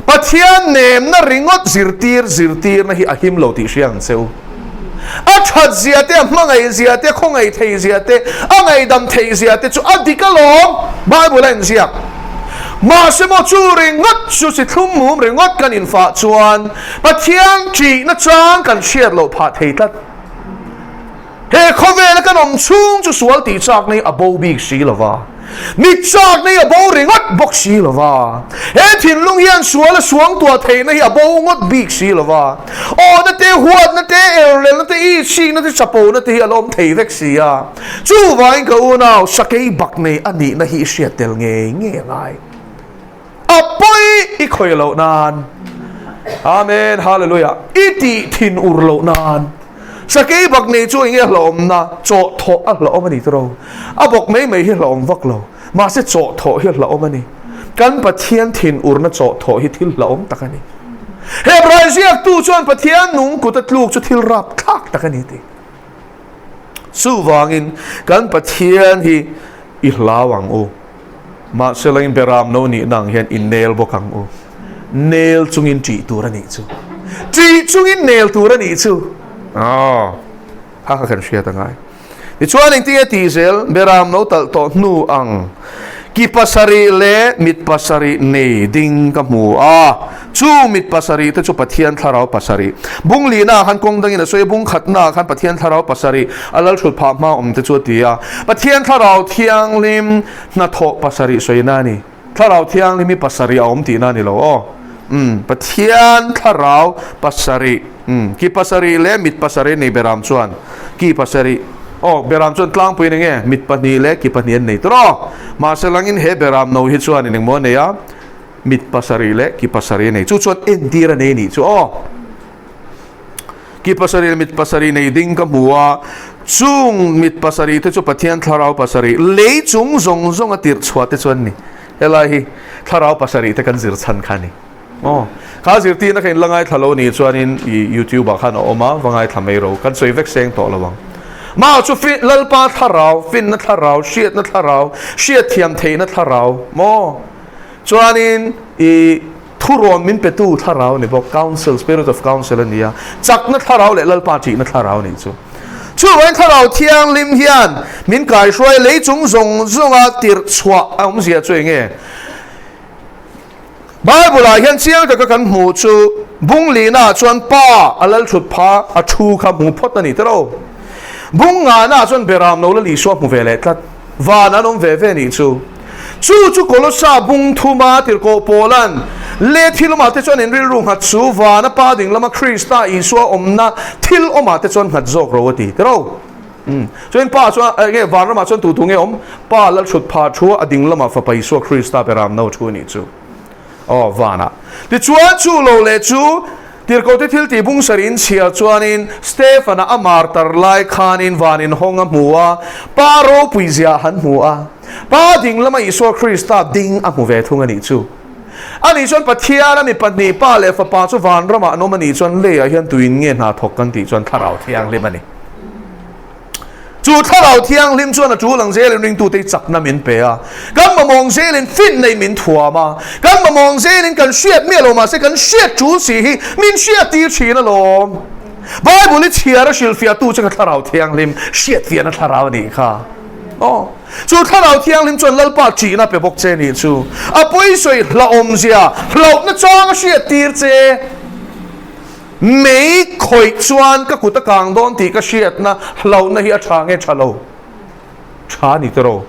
Pathian nemna ringawt zirtir zirtirna hi a him lo tih hria ang che u. A that zia te, a hmangaih zia te, a khawngaih thei zia te, a ngaihdam theih zia te chu a dik alawm, Bible a inziak. Mahse maw chu ringawt chu si thlum mum ringawt kan infah chuan Pathian ṭihna chang kan hriat loh phah thei tlat. He khawvela kan awm chhung chu sual tih chakna hi a bo bik si lo va, mit chakna hi a bo ringawt bawk si lo va, he thinlung hian sual a suangtuah theihna hi a bo ngawt bik si lo va, awhna te, huatna te, erlelna te, itsikna te, chapona te hi a la awm thei vek si a. Chuvangin ka unau, sakei bak nei a nihna hi i hriat tel ngei ngei a ngai. A pawi i khawih loh nan. Amen Hallelujah. I tih thin ur loh nan. Sakei bak nei chu enge hlauhawmna chawh thawh a hlauhawm a ni tawh. A bawk mai mai hi hlauhawm vak lo. Mahse chawh thawh hi hlauhawm a ni. Kan Pathian thin urna chawh thawh hi thil hlauhawm tak a ni. Hebrai ziaktu chuan Pathian nung kut a tluk chu thil rapthlak tak a ni tih. Chuvangin kan Pathian hi i hlau ang u. Mahse lengin beram no nihna ang hian i nel bawk ang u. Nel chungin ṭih tur a nih chu. Ṭih chungin nel tur a nih chu. Aw, kha kha kan hriat a ngai. Tichuan engtinge tih zel beram no talh tawh hnu ang ki pasarih leh mit pasarih nei ding ka hmu a. Chu mit pasarih te chu Pathian thlarau pasarih. Bung lihnaah khan kawng dangin a sawi a, bung khatnaah khan Pathian thlarau pasarih a lal thut phah hma awm te chu a ti a. Pathian thlarau thianghlim hnathawh pasarih sawina a ni. Thlarau thianghlim hi pasarih a awm tihna a ni lo aw. Umm, Pathian thlarau pasarih, umm, ki pasarih leh mit pasarih a nei Beram chuan ki pasarih, aw, Beram chuan tlangpuiin eng nge mit pahnih leh ki pahnih an nei tur aw. Mahse langin he Beram no hi chuan engmaw a nei a, mit pasarih leh ki pasarih a nei. Chu chuan entir a nei nih chu aw. Ki pasarih leh mit pasarih nei ding ka hmu a, chung mit pasarih te chu Pathian thlarau pasarih lei chung zawng zawng a tirh chhuah te chu an ni. Helai hi thlarau pasarih te kan zir chhan kha a ni. Aw, kha zirtirna kha in la ngaithla lo nih chuanin i YouTube ah khan a awm a, va ngaithla mai ro, kan sawi vek seng tawh lo ang. Mah chu Lalpa thlarau, finna thlarau, hriatna thlarau, hriatthiam theihna thlarau maw? Chuanin i thurawn min petu thlarau a ni bawk, counsel, spirit of counsel a ni a, chakna thlarau leh Lalpa ṭihna thlarau a nih chu. Chuvangin Thlarau Thianghlim hian min kaihruai lei chung zawng zawnga tirh chhuah a awmzia chu eng nge? Bible-ah hian chiang taka kan hmuh chu bung lihnaah chuan Pa a lal thut pha a thu kha hmu phawt a ni tawh. Bung ngahnaah chuan Beram lo la Isua hmu ve leh tlat. Van an awm ve ve nih chu. Chu chu Kolosa bung thuma tirhkoh Paula'n leh thil awmah te chuan in rilru nghat chu vana Pa ding lama Krista Isua awmna thil awmah te chuan nghat zawk ro a ti tiro. Umm. Chuan Pa chuan eng nge van ramah chuan tu tu nge awm? Pa Lalthut pha thu a ding lamah Fapa Isua Krista pe ram no thu a nih chu. Aw, vanah. Tichuan, chu lo leh chu Tirhkohte thiltih bung sarih in chhiar chuanin Stefan-a a martar lai khanin van inhawng a hmu a, Pa ropui zia han hmu a. Pa ding lama Isua Krista ding a hmu ve thung a nih chu. Ani chuan Pathian a mi pahnih Pa leh Fapa chu van ramah an awm a nih chuan leiah hian tuin nge hna thawk kan tih chuan Thlarau Thianghlim a ni. Chu Thlarau Thianghlim chuan a tul ang zelin ringtute hi chakna min pe a, kan mamawng zelin finna in min thuam a, kan mamawng zelin kan hriat miah lo mahse kan hriat tul si hi min hriat tir thin alawm. Bible i chhiar a hrilhfiahtu chu ka Thlarau Thianghlim hriatfiahna thlarau a nih kha. Aw, chu Thlarau Thianghlim chuan Lalpa ṭihna pe bawk che nih chu. A pawisawi hlauhawmzia, hlauhna chang a hriat tir che. Mei khawih chuan ka kut a kang dawn tih ka hriatna hlauhna hi a tha nge tha lo? Tha ni tawh.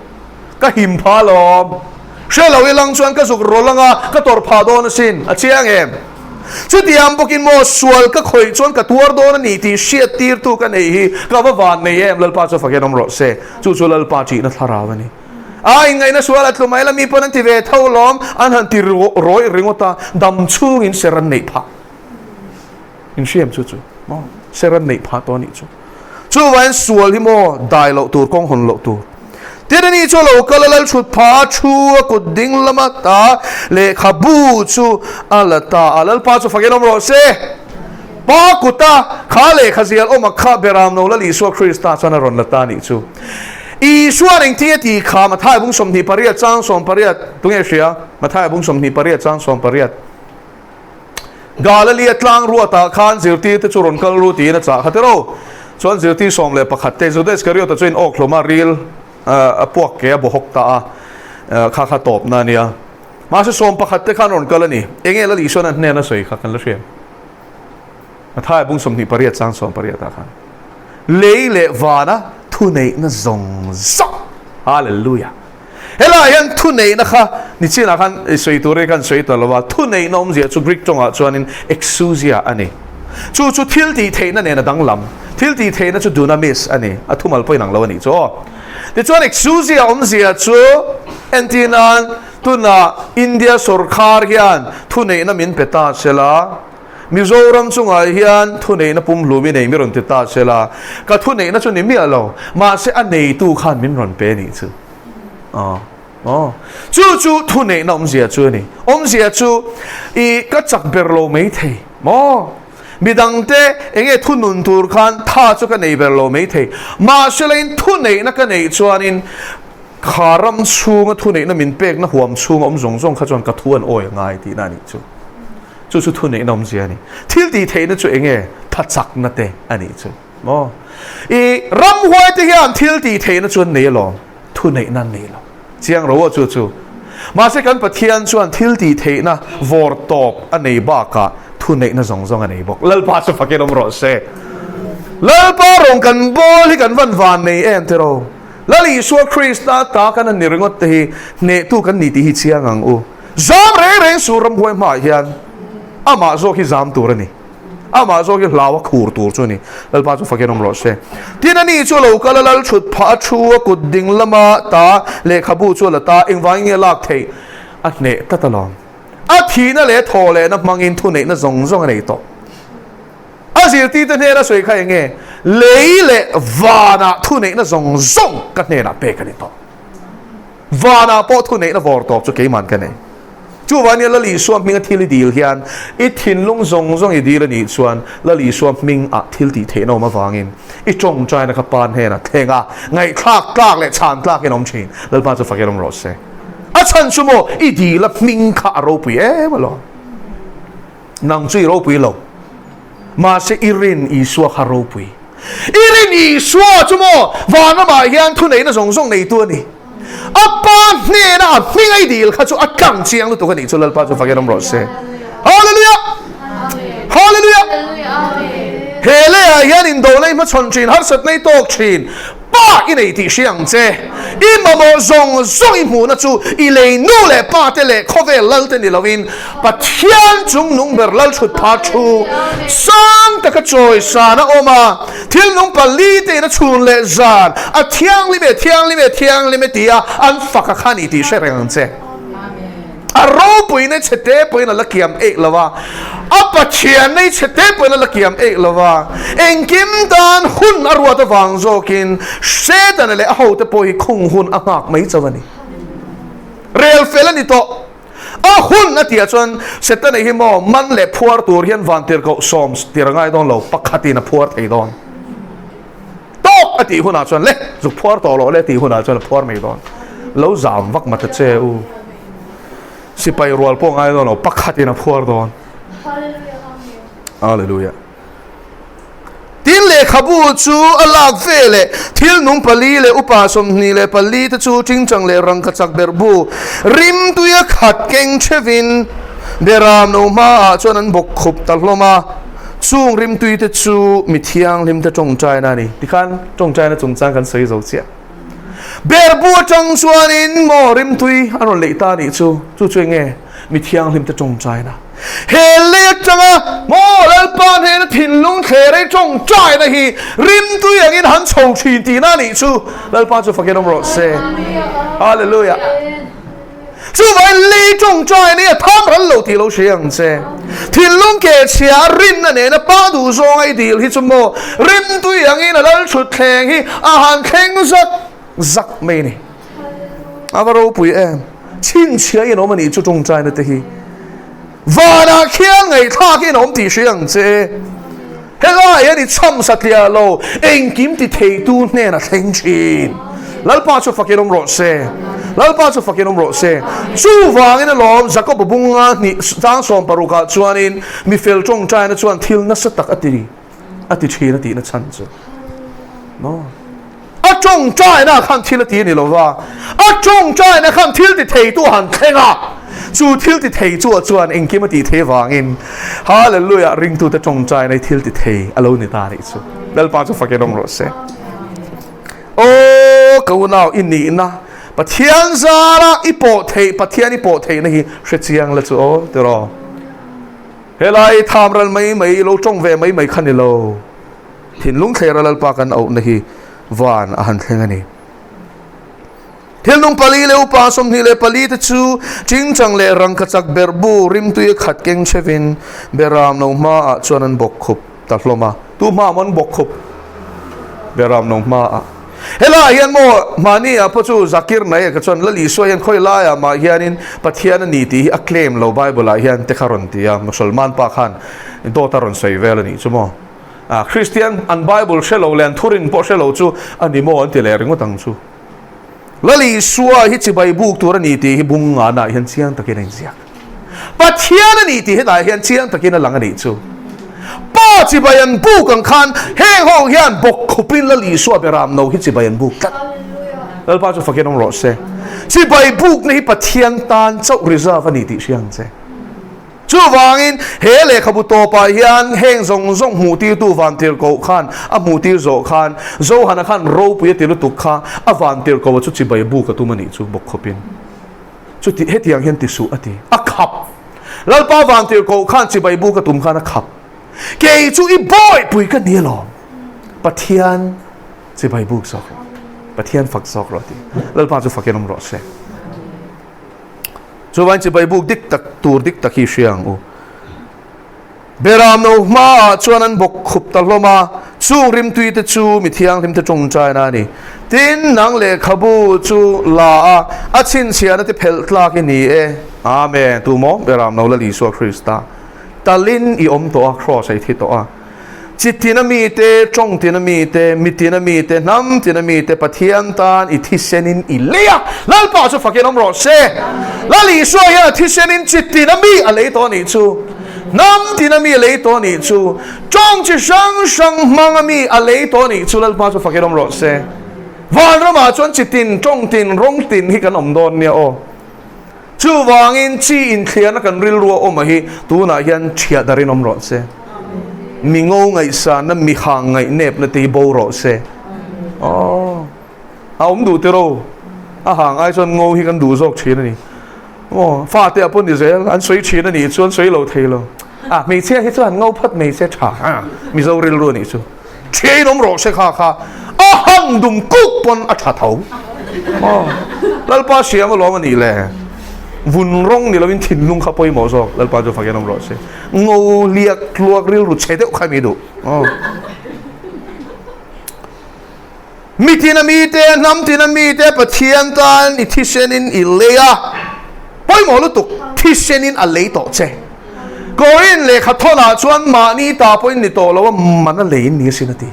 Ka him pha alawm. Hre lo ilang chuan ka zuk rawlh anga ka tawrh phah dawn asin. A chiang em? Chutiang bawkin maw sual ka khawih chuan ka tuar dawn a ni tih hriat tirtu ka nei hi ka va van nei em? Lalpa chu fakin awm rawh se. Chu chu Lalpa ṭihna thlarau a ni. A inngaihna sual a tlu mai la mi pawn an ti ve tho lawm. An han ti rawih ringawt a, dam chhungin ser an neih phah. In hriam chu chu maw ser an neih phah tawh a nih chu. Chuvangin sual hi maw dai loh tur kawng hawn loh tur. Tin ani chu a lo kal a lal thut phah a thu a kut ding lama ta lehkhabu chu a la ta a Lalpa chu fakin awm rawh se. Pa kuta kha lehkha zial awm a kha beram no Lal Isua Krista chuan a rawn la ta a nih chu. Isuan engtin a tih kha Matthai bung 28 chang 18 tunge hria Matthai bung 28 chang 18. Galilee tlang ruatah khan zirtirte chu rawn kal ru tiin a chah kha tiraw. Chuan zirtir 11 te Juda Iskariota chuan awk hlawm a ril a puak ke a bawhawk ta a, kha kha tawpna a nia. Mahse 11 te khan rawn kal a ni. Enge Lal Isuan a hnen a sawi kha kan la hria. Matthai bung 28 chang 18 ah khan lei leh vana thuneihna zawng zawng Hallelujah. Helaiah hian thuneihna kha nichinah khan sawi tur hi khan sawi ta lo a, thuneihna awmzia chu Greek tawngah chuanin exousia a ni. Chu chu thil tih theihna nen a danglam. Thil tih theihna chu dunamis a ni, a thumal pawhin ang lo a nih chu aw. Tichuan exousia awmzia chu entir nan tunah India sawrkhar hian thuneihna min pe ta sela, Mizoram chungah hian thuneihna pumhlum i nei mi rawn ti ta sela, ka thuneihna chu ni miah lo, mahse a neitu khan min rawn pe nih chu. Aw, aw. Chu chu thuneihna awmzia chu a ni. Awmzia chu i ka chak ber lo mai thei maw? Midangte eng nge thunun tur khan tha chu ka nei ber lo mai thei. Mahse lain thuneihna ka neih chuanin kha ram chhunga thuneihna min pekna huam chhunga awm zawng zawng kha chuan ka thu an awi a ngai tihna a nih chu. Chu chu thuneihna awmzia a ni. Thil tih theihna chu eng nge? Tha chakna te a nih chu. Maw? I ramhuai te hian thil tih theihna chu an nei alawm, thuneihna an nei lo. Chiang ro a chu chu. Mahse kan Pathian chuan thil tih theihna vawr tawp a nei bakah thuneihna zawng zawng a nei bawk. Lalpa chu fakin awm rawh se. Lalpa rawng kan bawl hi kan van van nei em tiraw? Lal Isua Krista ta kan han ni ringawt te hi hnehtu kan ni tih hi chiang ang u. Zam reng reng su ramhuai hmaah hian amah zawk hi zam tur a ni. Amah zawk hi hlau a khur tur chu a ni. Lalpa chu fakin awm rawh se. Tin a ni chu a lo kal a, lal thut phah a thu a kut ding lama ta lehkhabu chu a la ta, engvangin nge lak theih a hneh tlat alawm. A thihna leh thaw lehna hmangin thuneihna zawng zawng a nei tawh. A zirtirte hnena sawi kha eng nge? Lei leh vanah thuneihna zawng zawng ka hnenah pek a ni tawh. Vanah pawh thuneihna vawr tawp chu keiman ka nei. Chuvangin Lal Isua hminga thil i dil hian i thinlung zawng zawng i dil a nih chuan Lal Isua hming ah thil tih theihna awm avangin i tawngtaina kha Pa hnenah thleng a, ngaihthlak tlak leh chhan tlak in awm thin. Lalpa chu fakin awm rawh se. A chhan chu maw i dil a hming kha a ropui em alawm. Nang chu i ropui lo. Mahse i rin Isua kha ropui. I rin Isua chu maw van ramah hian thuneihna zawng zawng neitu a ni. A pa hnena a hming a i dil kha chu a tlang chiang lutuk a nih chu Lalpa chu fakin awm rawh se. Hallelujah! Hallelujah! He leiah hian indona i hmachhawn thin, harsatna i tawk thin. Pa i nei tih hria ang che. I mamawh zawng zawng i hmuhna chu i lei nu leh pa te leh khawvel lal te ni loin Pathian chung nung ber lal thut pha thu sang taka chawi san a awm a, thil nung pali te in a chhun leh zan a thianghlim e, thianghlim e, thianghlim e tia an fak a kha ni tih hre reng ang che. A ropuina chhe te pawhin a la kiam eih lo a, a Pathianna hi chhe te pawhin a la kiam eih lo a, engkim tan hun a ruat avang zawkin Setana leh a hote pawh hi khung hun a nghak mai chauh a ni. Rel fel a ni tawh. A hun a tihah chuan Setana hi maw man leh phuar tur hian vantirhkoh sawm tir a ngai dawn lo, pakhatin a phuar thei dawn. Tawk a tih hunah chuan le zuk phuar tawh loh le a tih hunah chuan a phuar mai dawn. Lo zam vak mata che u. Sipai rual pawh ngai dawn lo, pakhatin a phuar dawn. Hallelujah. Tin lehkhabu chu a lak ve leh thil nung pali leh upa 24 te chu tingchang leh rangkachak berhbu rimtuia khat keng thevin beram no hmaah chuan an bawk khup ta hlawm a. Chung rimtui te chu mi thianghlim te tawngtaina a ni. Tikhan tawngtaina chungchang kan sawi zo chiah. Berbu atang chuanin maw rimtui a rawn leih ta a nih chu. Chu chu enge mi thianghlim te tawngtaina. He lei atanga maw Lalpa hnena thinlung thlerei tawngtaina hi rimtui angin han chho thin tihna a nih chu. Lalpa chu fakin awm rawh se. Hallelujah. Chuvangin lei tawngtai nei a tham ral lo tih lo hria ang che. Thinlung keh chhia a rinna nena pa duh zawnga i dil hi chu maw rimtui angin a lal thut thleng hi a han thleng zak zak mai a ni. A va ropui em! Chhinchhiah in awm a nih chu tawngtaina te hi. Vanah khian ngaihthlak in awm tih hria ang che. Helai hian i chham satliah lo, engkim ti theitu hnena thleng thin. Lalpa chu fakin awm rawh se. Lalpa chu fakin awm rawh se. Chuvangin alawm Jakob bunga hnih chang sawm parukah chuanin mi fel tawngtaina chuan thil nasa tak a ti a ti thin a tihna chhan chu. No. A tawngtaina khan thil a ti a ni lo va, a tawngtaina khan thil ti theitu a han thleng a, chu thil ti thei chu ah chuan engkim a tih thei avangin Hallelujah ringtute tawngtaina hi thil ti thei a lo ni ta a nih chu. Lalpa chu fakin awm rawh se. Aw ka unau i nihna Pathian zara i pawh theih Pathian i pawh theihna hi hre chiang la chu aw tiraw. Helai tham ral mai mai i lo tawng ve mai mai kha ni lo. Thinlung thlera Lalpa kan auhna hi van a han thleng a ni. Thil nung pali leh upa 24 te chu tingchang leh rangkachak berhbu rimtui a khat keng chhevin Beram no hmaah chuan an bawk khup ta hlawm a. Tu hmaah maw an bawk khup? Beram no hmaah. Helaiah hian maw mahni ah pawh chu Zakir Naik a chuan Lal Isua hian khawi laiah mah hianin Pathian a ni tih hi a claim lo Bible ah hian te kha rawn ti a, Musalman pa khan dawt a rawn sawi vel a nih chu maw. A, Kristian an Bible hre lo leh an thurin pawh hre lo chu a ni maw an ti leh ringawt ang chu. Lal Isua hi chibai buk tur a ni tih hi bung nganah hian chiang takin a inziak. Pathian a ni tih hetah hian chiang takin a lang a nih chu. Pa chibai an buk ang khan heng ho hian bawk khupin Lal Isua beram no hi chibai an buk tlat. Lalpa chu fakin awm rawh se. Chibai bukna hi Pathian tan chauh reserve a ni tih hria ang che. Chuvangin, he lehkhabu tawpah hian heng zawng zawng hmuhtirtu vantirhkoh khan a hmuhtir zawh khan Johana khan ropui a ti lutuk kha a vantirhkoh a chu chibai buk a tum a nih chu bawk khawpin chuti hetiang hian ti suh a ti. A khap. Lalpa vantirhkoh khan chibai buk a tum khan a khap. Kei chu i bawihpui ka ni alawm. Pathian chibai buk zawk rawh. Pathian fak zawk rawh a ti. Lalpa chu fakin awm rawh se. Chuvain chibai buk dik tak tur dik tak hi hria ang u. Beram no hmaah chuan an bawk khup ta hlawm a, chung rimtui te chu mi thianghlim te tawngtaina a ni. Tin, nang lehkhabu chu la a, a chhinchhiahna te phelh tlak i ni e. Amen. Tu maw? Beram no Lal Isua Krista. Talin i awm tawh a, Kraws a i thi tawh a. Chi tina mite, tawng tina mite, mi tina mite, hnam tina mite Pathian tan i thisenin i lei a, Lalpa chu fakin awm rawh se. Lal Isua hian a thisenin chi tina mi a lei tawh a nih chu, hnam tina mi a lei tawh a nih chu, tawng chi hrang hrang hmanga mi a lei tawh a nih chu, Lalpa chu fakin awm rawh se. Vanramah chuan chi tin, tawng tin, rawng tin hi kan awm dawn nia aw. Chuvangin chi inthliarna kan rilru a awm a hi tunah hian thiah darin awm rawh se. Mi ngo ngaihsanna, mi hang ngaihnepna te hi bo rawh se. Aw, a awm duh tiro. A hang ai chuan ngo hi kan duh zawk thin a ni. Aw, fate ah pawh ni zel, an sawi thin a nih chuan sawi lo thei lo. A, hmeichhia hi chuan ngo phawt mai se tha a, Mizo rilru a nih chu. Thiain awm rawh se kha kha a hang dum kuk pawn a tha tho. Aw, Lalpa siam alawm a nih le. Vun rawng ni loin thinlung kha pawimawh zawk. Lalpa chu fakin awm rawh se. Ngo liak tluak rilru chhe deuh kha mi duh. Aw. Mi tina mite, hnam tina mite Pathian tan i thisenin i lei a. Pawimawh lutuk, thisenin a lei tawh che. Korin lehkha thawnah chuan mahni ta pawhin ni tawh lo a, man a leiin ni asin a ti.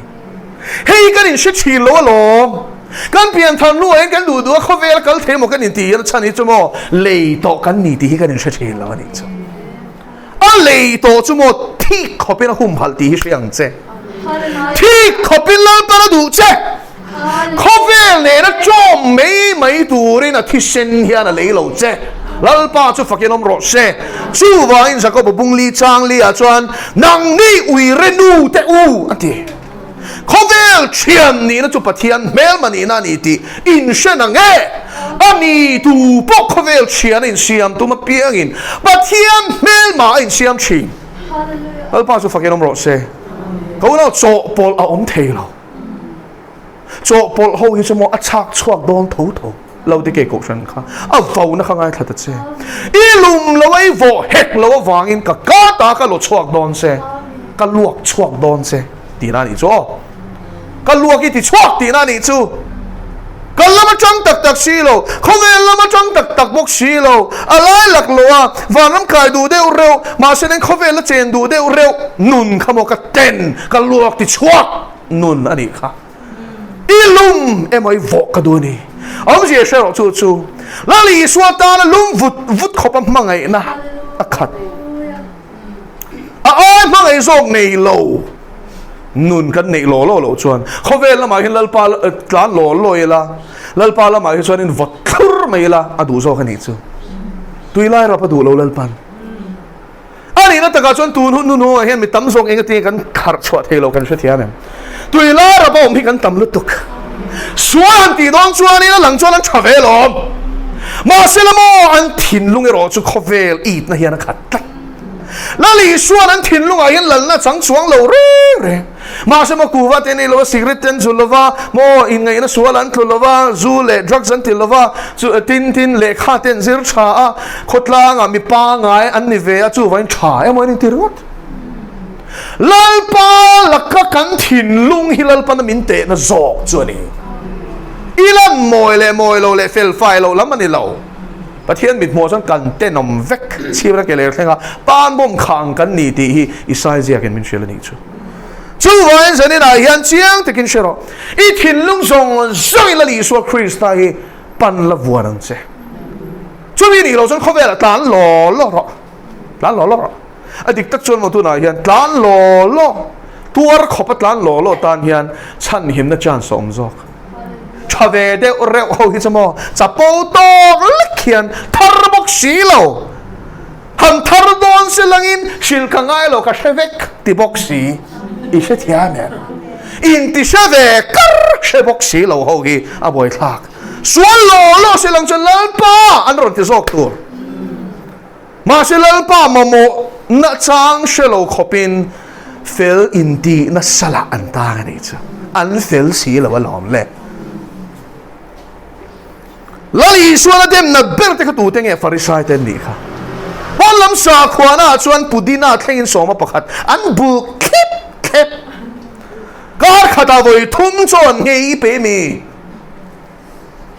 Hei kan inhre thin lo alawm. Kan pianthar hnuah hian kan duh duh a khawvel a kal thei maw kan intih hian a chhan hi chu maw lei tawh kan ni tih hi kan inhre thin lo a nih chu. A lei tawh chu maw thik khawpin a humhalh tih hi hre ang che. Thik khawpin Lalpan a duh che. Khawvel nena ṭawm mai mai turin a thisen hian a lei lo che. Lalpa chu fakin awm rawh se. Chuvangin Jakoba bungli changli ah chuan, Nangni uire nu te u, a ti. Khawvel ṭhian nihna chu Pathian hmelma nihna a ni tih inhre na nge? A ni tu pawh khawvel ṭhian a insiam tum apiangin Pathian hmelma a insiam ṭhin. Lalpa chu fakin awm rawh se. Ka unau chawhpawlh a awm thei lo. Chawhpawlh ho hi chu maw a chhak chhuak dawn tho tho lo ti kei kohhran kha a vo na kha ngaithla ta che. I lum lo a i vawh hek lo avangin ka ka ta ka law chhuak dawn che, ka luak chhuak dawn che tihna a nih chu aw. Ka luak i ti chhuak tihna a nih chu. Ka lam atang tak tak si lo, khawvel lam atang tak tak bawk si lo, a lai lak lo a, vanram kai duh deuh reuh, mahse nen khawvel a chen duh deuh reuh nun kha maw ka ten, ka luak ti chhuak nun a nih kha. I lum emaw i vawh ka duh a ni. Awmzia hre rawh chu chu Lal Isua tana lum vut vut khawpa hmangaihna a khat. A ai hmangaih zawk nei lo nun kan neih law law loh chuan khawvel lamah hian Lalpa tlan law law ila, Lalpa lamah hi chuan in vawt thlur mai ila a duh zawk a nih chu. Tuilai rap a duh lo Lalpan. A nihna takah chuan tun hun hnuhnungah hian mi tam zawk eng atinge kan kharh chhuah thei lo kan hrethiam em? Tuilai rap a awm hi kan tam lutuk. Sual han tih dawn chuanin a lang chuan an tha ve lawm. Mahse la maw an thinlung erawh chu khawvel itna hian a khat tlat. Lal Isuan an thinlungah hian lalna chang chuang lo reng reng. Mahse maw kuva te an ei lo va, cigarette te an zu lo va, maw inngaihna sual an tlu lo va, zu leh drugs an ti lo va, chu tin tin lehkha te an zir tha a, khawtlangah mi pangai an ni ve a, chuvangin tha emaw an inti ringawt. Lalpa laka kan thinlung hi Lalpana min tehna zawk chu a ni. I lan mawi leh mawi lo leh fel fai lo lam a ni lo. Pathian mithmuh chuan kan tenawm vek chhimna ke ler thlenga pan bawm khang kan ni tih hi Isai ziakin min hrilh a nih chu. Chuvangin zaninah hian chiang takin hre rawh, i thinlung zawng zawngin Lal Isua Krista hi pan la vuan ang che. Chumi nih loh chuan khawvelah tlan law law rawh, tlan law law rawh. A dik tak chuan maw tunah hian tlan law law, tuar khawpa tlan law law tan hian chhanhimna chance a awm zawk. Tha ve deuh reuh ho hi chu maw chapo tawk lek hian thar bawk si lo. Han thar dawn se langin hrilh ka ngai lo ka hre vek ti bawk si. I hre thiam em? Inti hre ve kar hre bawk si lo ho hi a buaithlak. Sual law law se lang chuan Lalpa an rawn ti zawk tur. Mahse Lalpa mamawh nachang hre lo khawpin fel intih nasa lah an tang a nih chu. An fel si lo alawm le. Lal Isuan a demna ber te kha tute nge Farisai te an nih kha. Pawn lam sakhuana ah chuan Pudina thlengin sawma pakhat an buk thlep thlep. Kar khatah vawi thum chaw an nghei pe mi.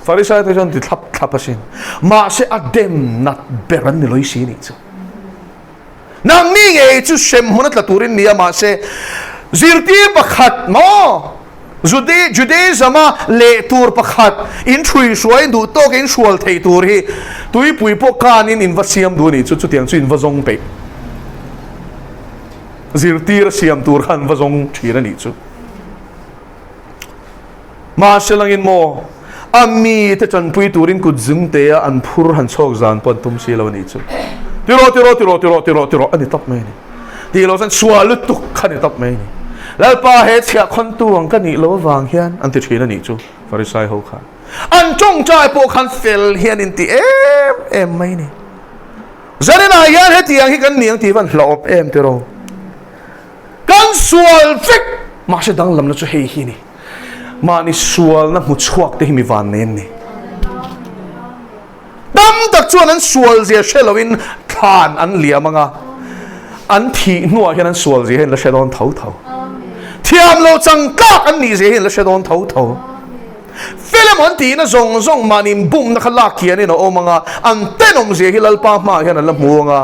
Farisai te chuan ti thlap thlap asin. Mahse a dem nat ber an ni lawih si nih chu. Nangni ngei chu hremhmun a tla turin ni a, mahse zirtir pakhat maw Jude Judaism a leh tur pakhat in hrui hruai duh tawk in hrual thei tur hi tuipui pawh kanin in va siam duh a nih chu, chutiang chu in va zawng peih. Zirtir a siam tur khan va zawng thin a nih chu. Mahse langin maw, a mite tanpui turin kut zungtea an phur han chhawk zan pawh an tum si lo a nih chu. Ti rawh, ti rawh, ti rawh, ti rawh, ti rawh, ti rawh a ni tawp mai a ni. Tih loh chuan sual lutuk kha ni tawp mai a ni. Lalpa he chhiah khawntu ang ka nih loh avang hian an ti thin a nih chu, Farisai ho khan. An tawngtai pawh khan fel hian in ti em em mai a ni. Zaninah hian hetiang hi kan ni ang tih van hlauhawp em ti rawh. Kan sual vek! Mahse danglamna chu hei hi a ni. Mahni sualna hmu chhuak te hi mi van nei an ni. Tam tak chuan an sual zia hre loin thlan an liam ang a, an thih hnuah hian an sual zia hi an la hre dawn tho tho. Thiam lo chang tlak an nih zia hi an la hre dawn tho tho. Fel emaw an tihna zawng zawng mahni inbumna kha lak kianin a awm ang a, an tenawm zia hi Lalpa hmaah hian an la hmu ang a,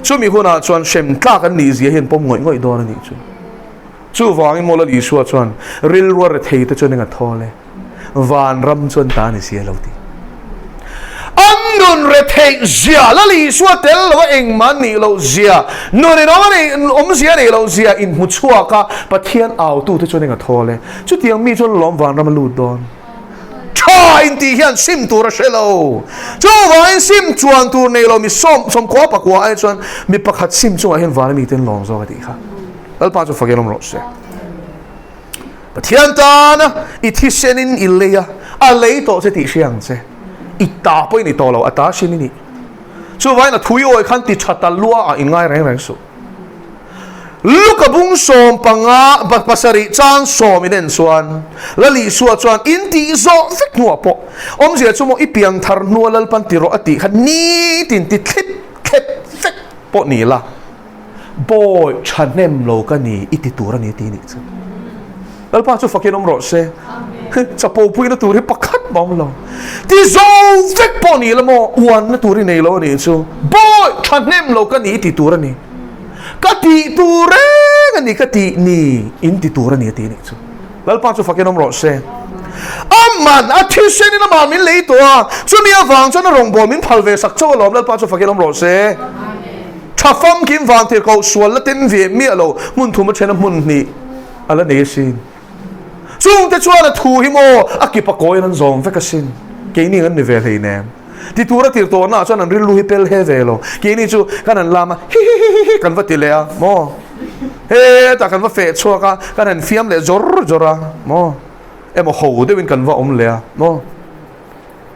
chumi hunah chuan hrem tlak an nih zia hi an pawm ngawih ngawih dawn a nih chu. Chuvangin maw Lal Isua chuan rilrua rethei te chuan eng a thawl e, vanram chuan ta ni si a lo ti. An nun retheih zia, Lal Isua tel lo a engmah an nih loh zia, nun in awm a neih awmzia a neih loh zia inhmu chhuak a Pathian autu te chuan eng a thawl e. Chutiang mi chuan lawm vanram a lut dawn. Tha intih hian sim tur a hre lo. Chuvangin sim chuan tur nei lo mi sawm sawmkua pakua ai chuan mi pakhat sim chungah hian vana mite an lawm zawk a tih kha. Lalpa chu fakin awm rawh se. Pathian tana i thisenin i lei a, a lei tawh che tih hria ang che. I ta pawhin i tawh lo, a ta hrim i nih. Chuvangin a thui awi khan ti tha ta lua ah in ngai reng reng suh. Luka bung 15 pasarih chang sawm in en chuan Lalisua chuan in tih zawh vek hnuah pawh awmzia chu maw i piang thar hnua Lalpan ti rawh a tih kha nitin ti thlip thlep vek pawh ni la Bawi thahnem lo ka ni i ti tur a ni tih nih chu. Lalpa chu fakin awm rawh se. Chapo puina tur hi pakhat mah awm lo. Ti zo vek pawh ni la maw uanna tur i nei lo a nih chu. Bawi thahnem lo ka ni i ti tur a ni. Ka tih tur reng a ni ka tih ni in ti tur a ni a tih nih chu. Lalpa chu fakin awm rawh se. Aman a thisenin amah min lei tawh a, chumi avang chuan a rawngbâwl min phal ve sak chauh alawm. Lalpa chu fakin awm rawh se. Tha famkim vang tir koh sual la tem ve miah lo, hmun thum a then a hmun hnih a la nei asin. Chungte chuan a thu hi maw a kip a kawiin an zawm vek asin. Keini an ni ve hleinem. Ti tura tir tawhnaah chuan an rilru hi pel he ve lo. Keini chu kan han lam a, hi hi hi hi hi kan va ti leh a maw. Hetah kan va feh chhuak a, kan han fiam leh zawr zawr a maw. Emaw ho deuhin kan va awm leh a maw.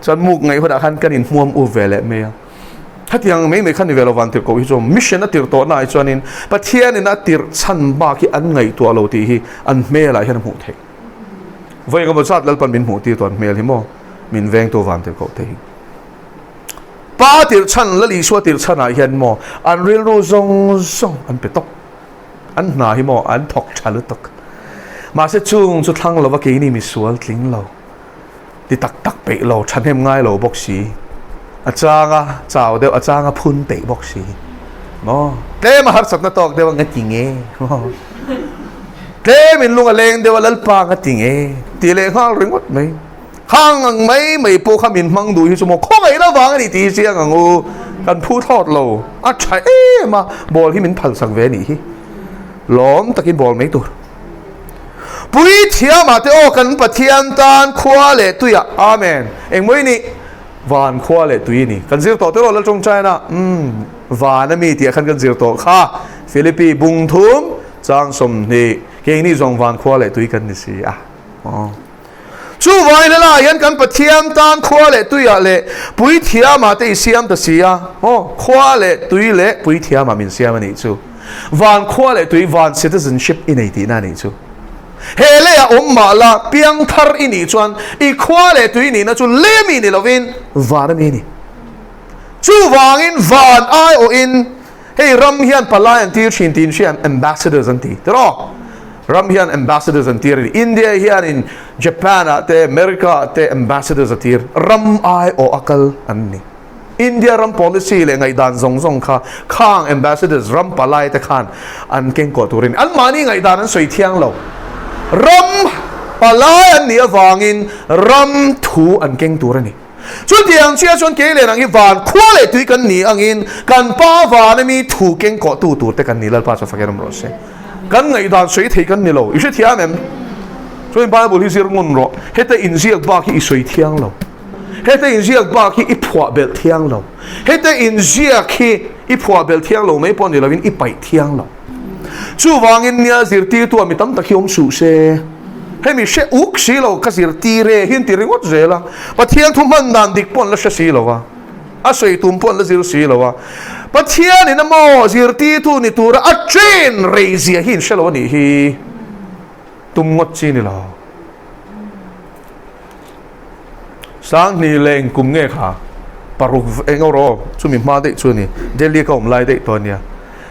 Chuan muk ngaih hunah khan kan inhmuam up ve leh mai a. Hetiang mai mai kha ni ve lo van tirhkoh hi chu mission a tirh tawhna ah chuanin Pathianin a tirh chhan bak hi an ngaihtuah lo tih hi an hmelah hian a hmuh theih. Vawi engemaw zat Lalpan min hmuh tir tawh an hmel hi maw min vengtu van tirhkoh te hi. Pa tirh chhan Lal Isua tirh chhanah hian maw an rilru zawng zawng an pe tawk. An hna hi maw an thawk tha lutuk. Mahse chung chu thlang lova keini misual tling lo. Ti tak tak peih lo, thahnem ngai lo bawk si. A changa chau deuh, a changa phun peih bawk si. Maw? Tlem a harsatna tawk deuh a nga ti nge? Maw? Tlem in lung a leng deuh a Lalpa nga ti nge? Ti leh nghal ringawt mai. Khang ang mai mai pawh kha min hmang duh hi chu maw khawngaihna vang a ni tih hi chiang ang u. Kan phu thlawt lo. A tha em a, ball hi min phalsak ve a nih hi. Lawm takin ball mai tur. Puithiamah te aw kan Pathian tan khua leh tuiah Amen. Engmaw i nih? Van khua leh tui i ni. Kan zir tawh tiraw Laltawng China? Umm van a mi tih ah khan kan zir tawh kha. Philippi bung thum chang 20 keini zawng van khua leh tui kan ni si a. Aw. Chuvai hla hian kan Pathian tan khua leh tuiah leh puithiamah te i siam ta si a, aw, khua leh tui leh puithiamah min siam a nih chu. Van khua leh tui, van citizenship i nei tihna a nih chu. He leiah awm mah la, piangthar i nih chuan i khua leh tui nihna chu lei a mi ni lovin van a mi a ni. Chuvangin van aiawhin Hei ram hian palai an tir thin tiin hriat ambassadors an ti tiraw? Ram hian ambassadors an tir a ni. India hianin Japan ah te America ah te ambassadors a tir. Ram aiawh a kal an ni. India ram policy leh ngaihdan zawng zawng kha khang ambassadors ram palai te khan an kengkawh tur a ni. Anmahni ngaihdan an sawi thiang lo. Ram palai an nih avangin ram thu an keng tur a ni. Chutiang chiah chuan kei leh nang hi van khua leh tui kan ni angin kan pa van ami thu keng kawhtu tur te kan ni Lalpa chu fakin awm rawh se. Kan ngaihdan sawi thei kan ni lo. I hrethiam em? Chuan Bible hi zir ngun rawh. Heta inziak bak hi i sawi thiang lo. Heta inziak bak hi i phuah belh thiang lo. Heta inziak hi i phuah belh thiang lo mai pawh ni lovin i paih thiang lo. Chuvangin nia zirtirtu ah mi tam tak hi awm suh se. Hemi hre uk si lo ka zirtir e hi an ti ringawt zel a. Pathian thu hman dan dik pawh an la hre si lo a. A sawi tum pawh an la zir si lo a. Pathianin a maw zirtirtu ni tura a train rei zia hi in hre lo a nih hi. Tum ngawt chi ni lo. Sanghnih leh engkum nge kha? paruk eng erawh chumi hma daih chu a ni. Delhi ka awm lai daih tawh a nia.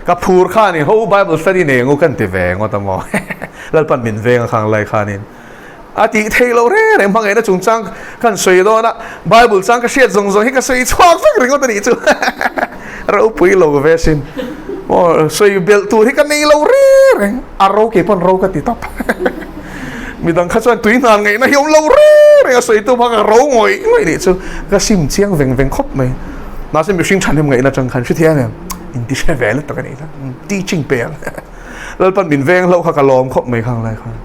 Ka phur khanin ho Bible study nei ang u kan ti ve ngawt a maw? Lalpan min veng a khang lai khanin a tih theih loh reng reng hmangaihna chungchang kan sawi dawn a, Bible chang ka hriat zawng zawng hi ka sawi chhuak vek ringawt a nih chu. Ropui lo ve sin. Aw sawi belh tur hi ka nei lo reng reng. A ro kei pawn ro ka ti tawp. Midang kha chuan tui hnan ngaihna hi awm lo reng reng a sawi tum a ka ro ngawih ngawih nih chu. Ka sim chiang veng veng khawp mai. Mahse mihring thahnem ngaihna atang khan hrethiam em? Inti hre ve lutuk a nih kha. Teaching pe ang. Lalpan min veng hlauh kha ka lawm khawp mai khang lai khan.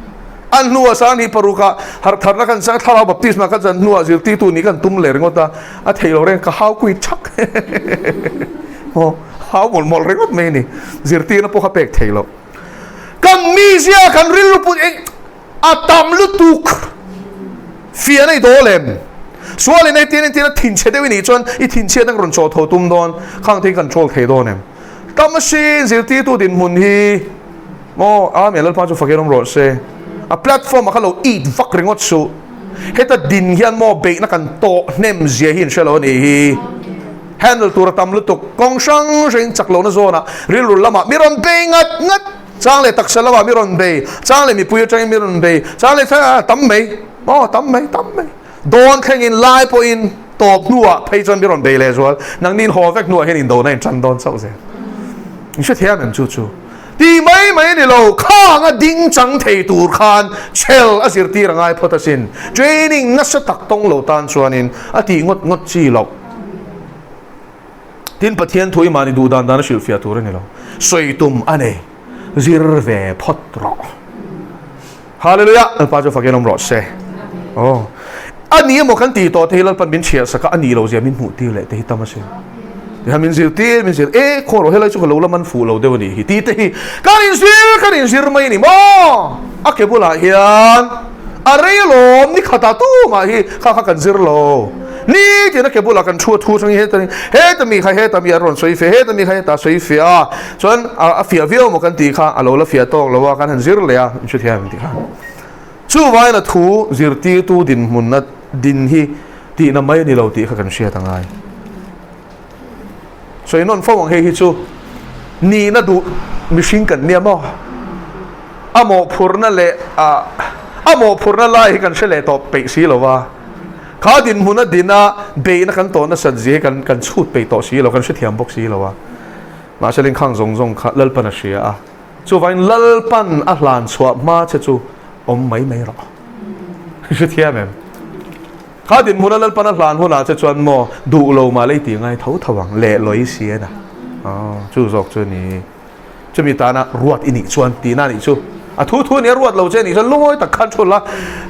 A hnuah sang hi parukah harh tharna kan chang thlarau baptisma ka chan hnuah zirtirtu nih kan tum leh ringawt a, a theih lo reng ka hau kui thak maw hau mawlh mawlh ringawt mai a ni. Zirtirna pawh kha pek theih loh. Kan mizia kan rilru put eng a tam lutuk fian a i dawl em? Sualin hetiang entir a thinchhe deuh i nih chuan i thinchhiat ang rawn chaw tho tum dawn khang te hi control thei dawn em? Tam asin zirtirtu dinhmun hi maw Amen Lalpa chu fakin awm rawh se. A platform ah kha lo it vak ringawt suh. Heta din hian maw beihna kan tawh hnem zia hi in hre lo a nih hi. Handle tur a tam lutuk. Kawng hrang hrang in chak lohna zawnah rilru lamah mi rawn bei ngat ngat. Chang leh taksa lamah mi rawn bei. Chang leh mipui atangin mi rawn bei. Chang leh tam mai maw tam mai tam mai. Dawn thlengin lai pawhin tawp hnuah phei chuan mi rawn bei leh zual. Nangni in haw vek hnuah hian indona in tan dawn chauh zel. In hrethiam em chu chu? Ti mai mai a ni lo, khang a ding chang thei tur khan chhel a zirtir a ngai phawt asin. Training nasa tak tawng lo tan chuanin a tih ngawt ngawt chi loh. Tin Pathian thu i mahni duh dan dan a hrilhfiah tur a ni lo. Sawi tum a nei. Zir ve phawt rawh. Hallelujah! Lalpa chu fakin awm rawh se. Aw. A ni emaw kan tih tawh te hi Lalpan min chhiah sak a, a nih loh zia min hmuh tir leh te hi tam asin. Tihian min zirtir, min zir, e khaw rawh helai chu ka lo la man fuh lo deuh a nih hi tih te hi kan inzir, kan inzir mai a ni maw? A ke bulah hian a rei alawm, ni khatah tumah hi kha kha kan zir lo. Ni tiin a ke bulah kan thu a thu atangin heta heta mi kha heta mi an rawn sawi fiah, heta mi kha heta sawi fiah a, chuan a fiah viau maw kan tih kha a lo la fiah tawk lo a, kan han zir leh a, in hrethiam em tih kha. Chuvangin a thu zirtirtu dinhmunna din hi tihna mai a ni lo tih kha kan hriat a ngai. Sawi nawn fo ang hei hi chu nihna duh mihring kan nia maw? A mawhphurhna leh a mawhphurhna lai hi kan hre leh tawh peih si lo va. Kha dinhmuna dina beihna kan tawh nasat zia hi kan kan chhut peih tawh si lo, kan hrethiam bawk si lo a. Mahse Lengkhang zawng zawng kha Lalpan a hria a, chuvangin Lalpan a hlan chhuah hma che chu awm mai mai rawh. Hrethiam em? Kha dinhmuna Lalpan a hlan hunah che chuan maw duh lo mah lei tih ngai tho tho ang, leh lawi si a na. Aw, chu zawk chu a ni. Chumi tana ruat i nih chuan tihna a nih chu. A thu thu a nia ruat lo che a nih chuan lungawi tak khan thu la,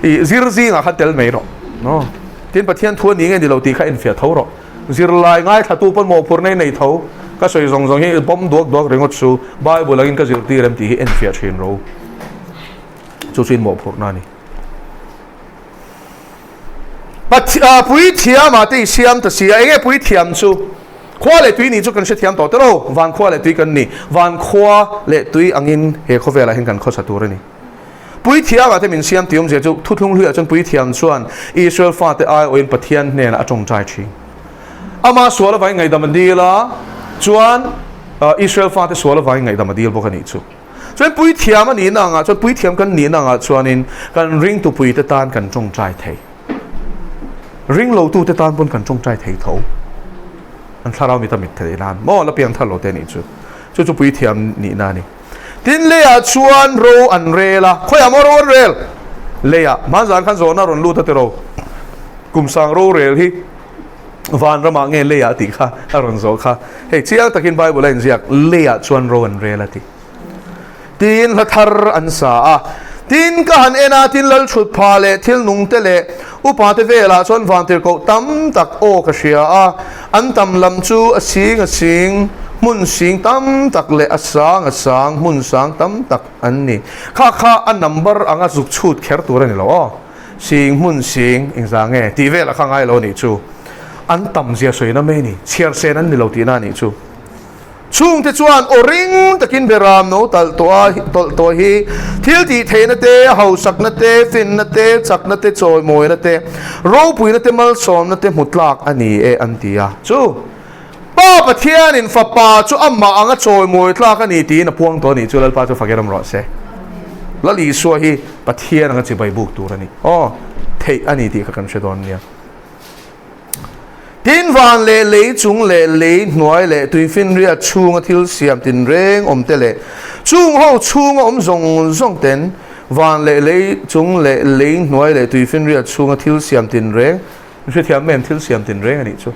i zir zingah khan tel mai rawh. Aw, tin Pathian thu a ni nge ni lo tih kha enfiah tho rawh. Zirlai ngaithlatu pawn mawhphurhna i nei tho. Ka sawi zawng zawng hi bawm duak duak ringawt chu Bible angin ka zirtir em tih hi enfiah thin ro. Chu chu in mawhphurhna a ni. Puithiamah te i siam ta si a, enge puithiam chu? Khua leh tui nih chu kan hrethiam tawh tero, van khua leh tui kan ni. Van khua leh tui angin he khawvelah hian kan khawsa tur a ni. Puithiamah te min siam tih awmzia chu thuthlung hluiah chuan puithiam chuan Israel fate aiawhin Pathian hnenah a tawngtai thin. Ama sual avangin ngaihdam a dil a, chuan Israel fate sual avangin ngaihdam a dil bawk a nih chu. Chuan puithiam a nihna angah chuan puithiam kan nihna angah chuanin kan ringtupuite tan kan tawngtai thei. Ringlotute tan pawn kan tawngtai thei tho. An thlarau mita mit theih nan maw la piang thar lo te nih chu. Chu chu puithiam nihna a ni. Tin leiah chuan ro an rel a, khawiah maw ro an rel? Leiah, hmanzan khan zawhna rawn lut a tiro. Kum sang ro rel hi vanramah nge leiah tih kha a rawn zawh kha. Hei chiang takin Bible a inziak, leiah chuan ro an rel a ti. Tin hla thar an sa a. Tin ka han en a, tin lal thut pha leh thil nung te leh upa te velah chuan vantirhkoh tam tak aw ka hria a. An tam lam chu a sing a sing, hmun sing tam tak leh a sang a sang, hmun sang tam tak an ni. Kha kha a number anga zuk chhut kher tur a ni lo aw. Sing, hmun sing, engzah nge tih velah kha ngai lo a nih chu. An tam zia sawina mai a ni. Chhiar sen an ni lo tihna a nih chu. Chungte chuan aw ring takin Beram no talh tawh a, tawlh tawh hi thil tih theihna te, hausakna te, finna te, chakna te, chawimawina te, ropuina te, malsawmna te hmu tlak a ni e an ti a. Chu Pa Pathianin Fapa chu amah anga chawimawi tlak a ni tiin a puang tawh a nih chu Lalpa chu fakin awm rawh se. Lal Isua hi Pathian anga chibai buk tur a ni. Aw, theih a ni tih kha kan hre dawn nia. Tin van leh lei chung leh lei hnuai leh tuifinriat chhunga thil siam tinreng awm te leh chung ho chhunga awm zawng zawng ten van leh lei chung leh lei hnuai leh tuifinriat chhunga thil siam tinreng Hrethiam em thil siam tinreng a nih chu.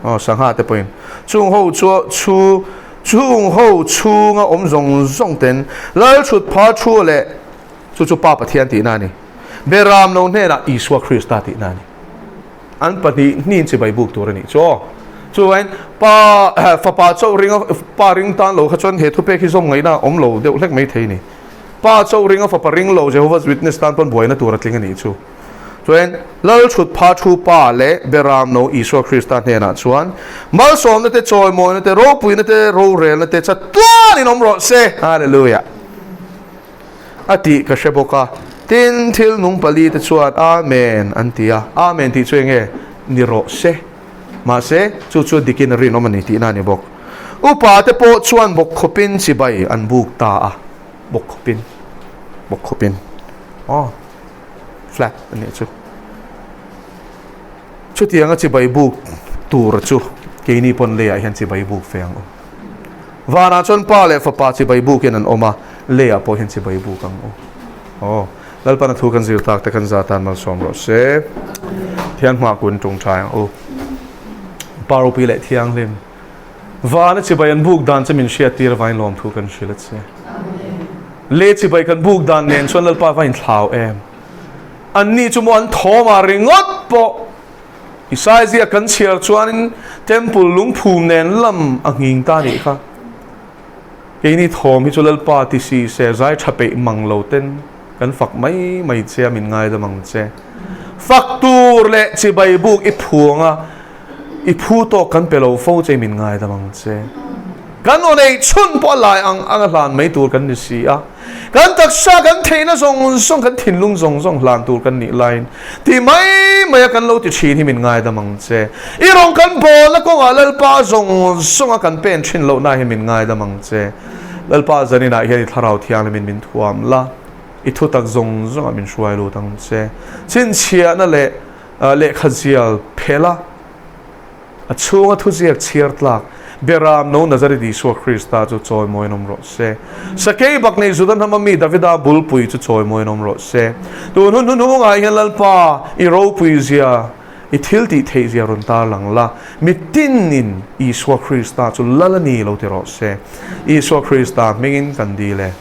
Aw sangha te pawhin chung ho chu chu chung ho chhunga awm zawng zawng ten Lal thut pha thu leh chu chu Pa Pathian tihna a ni. Beram lo hnenah Isua Krista tihna a ni. An pahnih hnin chibai buk tur a nih chu aw. Chuvain Pa fapa chauh ringa Pa ring tan lo kha chuan he thupek hi zawm ngaihna awm lo deuh hlek mai thei a ni. Pa chauh ringa fapa ring lo Jehovah's Witness tan pawn buaina tur a tling a nih chu. Chuan Lal thut pha thu Pa leh Beram no Isua Krista hnenah chuan malsawmna te, chawimawina te, ropuina te, rorelna te chatuanin awm rawh se. Hallelujah! A tih ka hre bawk a. Tin, thil nung pali te chuan Amen an ti a. Amen tih chu enge ni rawh se. Mahse, chu chu dikin a rinawm a ni tihna a ni bawk. Upa te pawh chuan bawkkhawpin chibai an buk ta a. Bawkkhawpin. Bawkkhawpin. Aw. Flat a nih chu. Chutianga chibai buk tur chu keini pawn leiah hian chibai buk fe ang u. Vanah chuan Pa leh Fapa chibai bukin an awm a, leiah pawh hian chibai buk ang u. Aw, Lalpana thu kan zir tak te kan za tan malsawm rawh se. Thian hma kun tung tha ang u. Pa ropui leh thianghlim. Vana chibai an buk dan che min hriat tir avain lawm thu kan hrilh a che. Le chibai kan buk dan nen chuan Lalpa va inthlau em? Anni chu maw an thawm ah ringawt pawh Isaiah ziak kan chhiar chuanin Temple lungphum nen lam a nghing ta nih kha. Keini thawm hi chu Lalpa ti si se zai tha peih mang lo ten kan fak mai mai che a min ngaidam ang che. Fak tur leh chibai buk i phuang a I phu tawk kan pe lo fo che min ngaidam ang che. Kan aw neih chhun pawh a lai ang ang a hlan mai tur kan ni si a. Kan taksa kan theihna zawng zawng kan thinlung zawng zawng hlan tur kan nih laiin ti mai mai a kan lo ti thin hi min ngaidam ang che. I rawn kan bawlna kawngah Lalpa zawng zawng a kan pen thin lohna hi min ngaidam ang che. Lalpa zaninah hian i thlarau thianghlimin min thuam la, i thutak zawng zawngah min hruai lut ang che. Chhinchhiahna leh Lehkha zial phel a, a chhunga thuziak chhiar tlak Beram no Nazareth Isua Krista chu chawimawiin awm rawh se. Sakei bak nei Juda hnama mi Davida bulpui chu chawimawiin awm rawh se. Tun hun hnuhnungah hian Lalpa, i ropui zia, i thil tih theih zia rawn tarlang la, mitinin Isua Krista chu Lal a ni lo ti rawh se. Isua Krista hmingin kan dil e.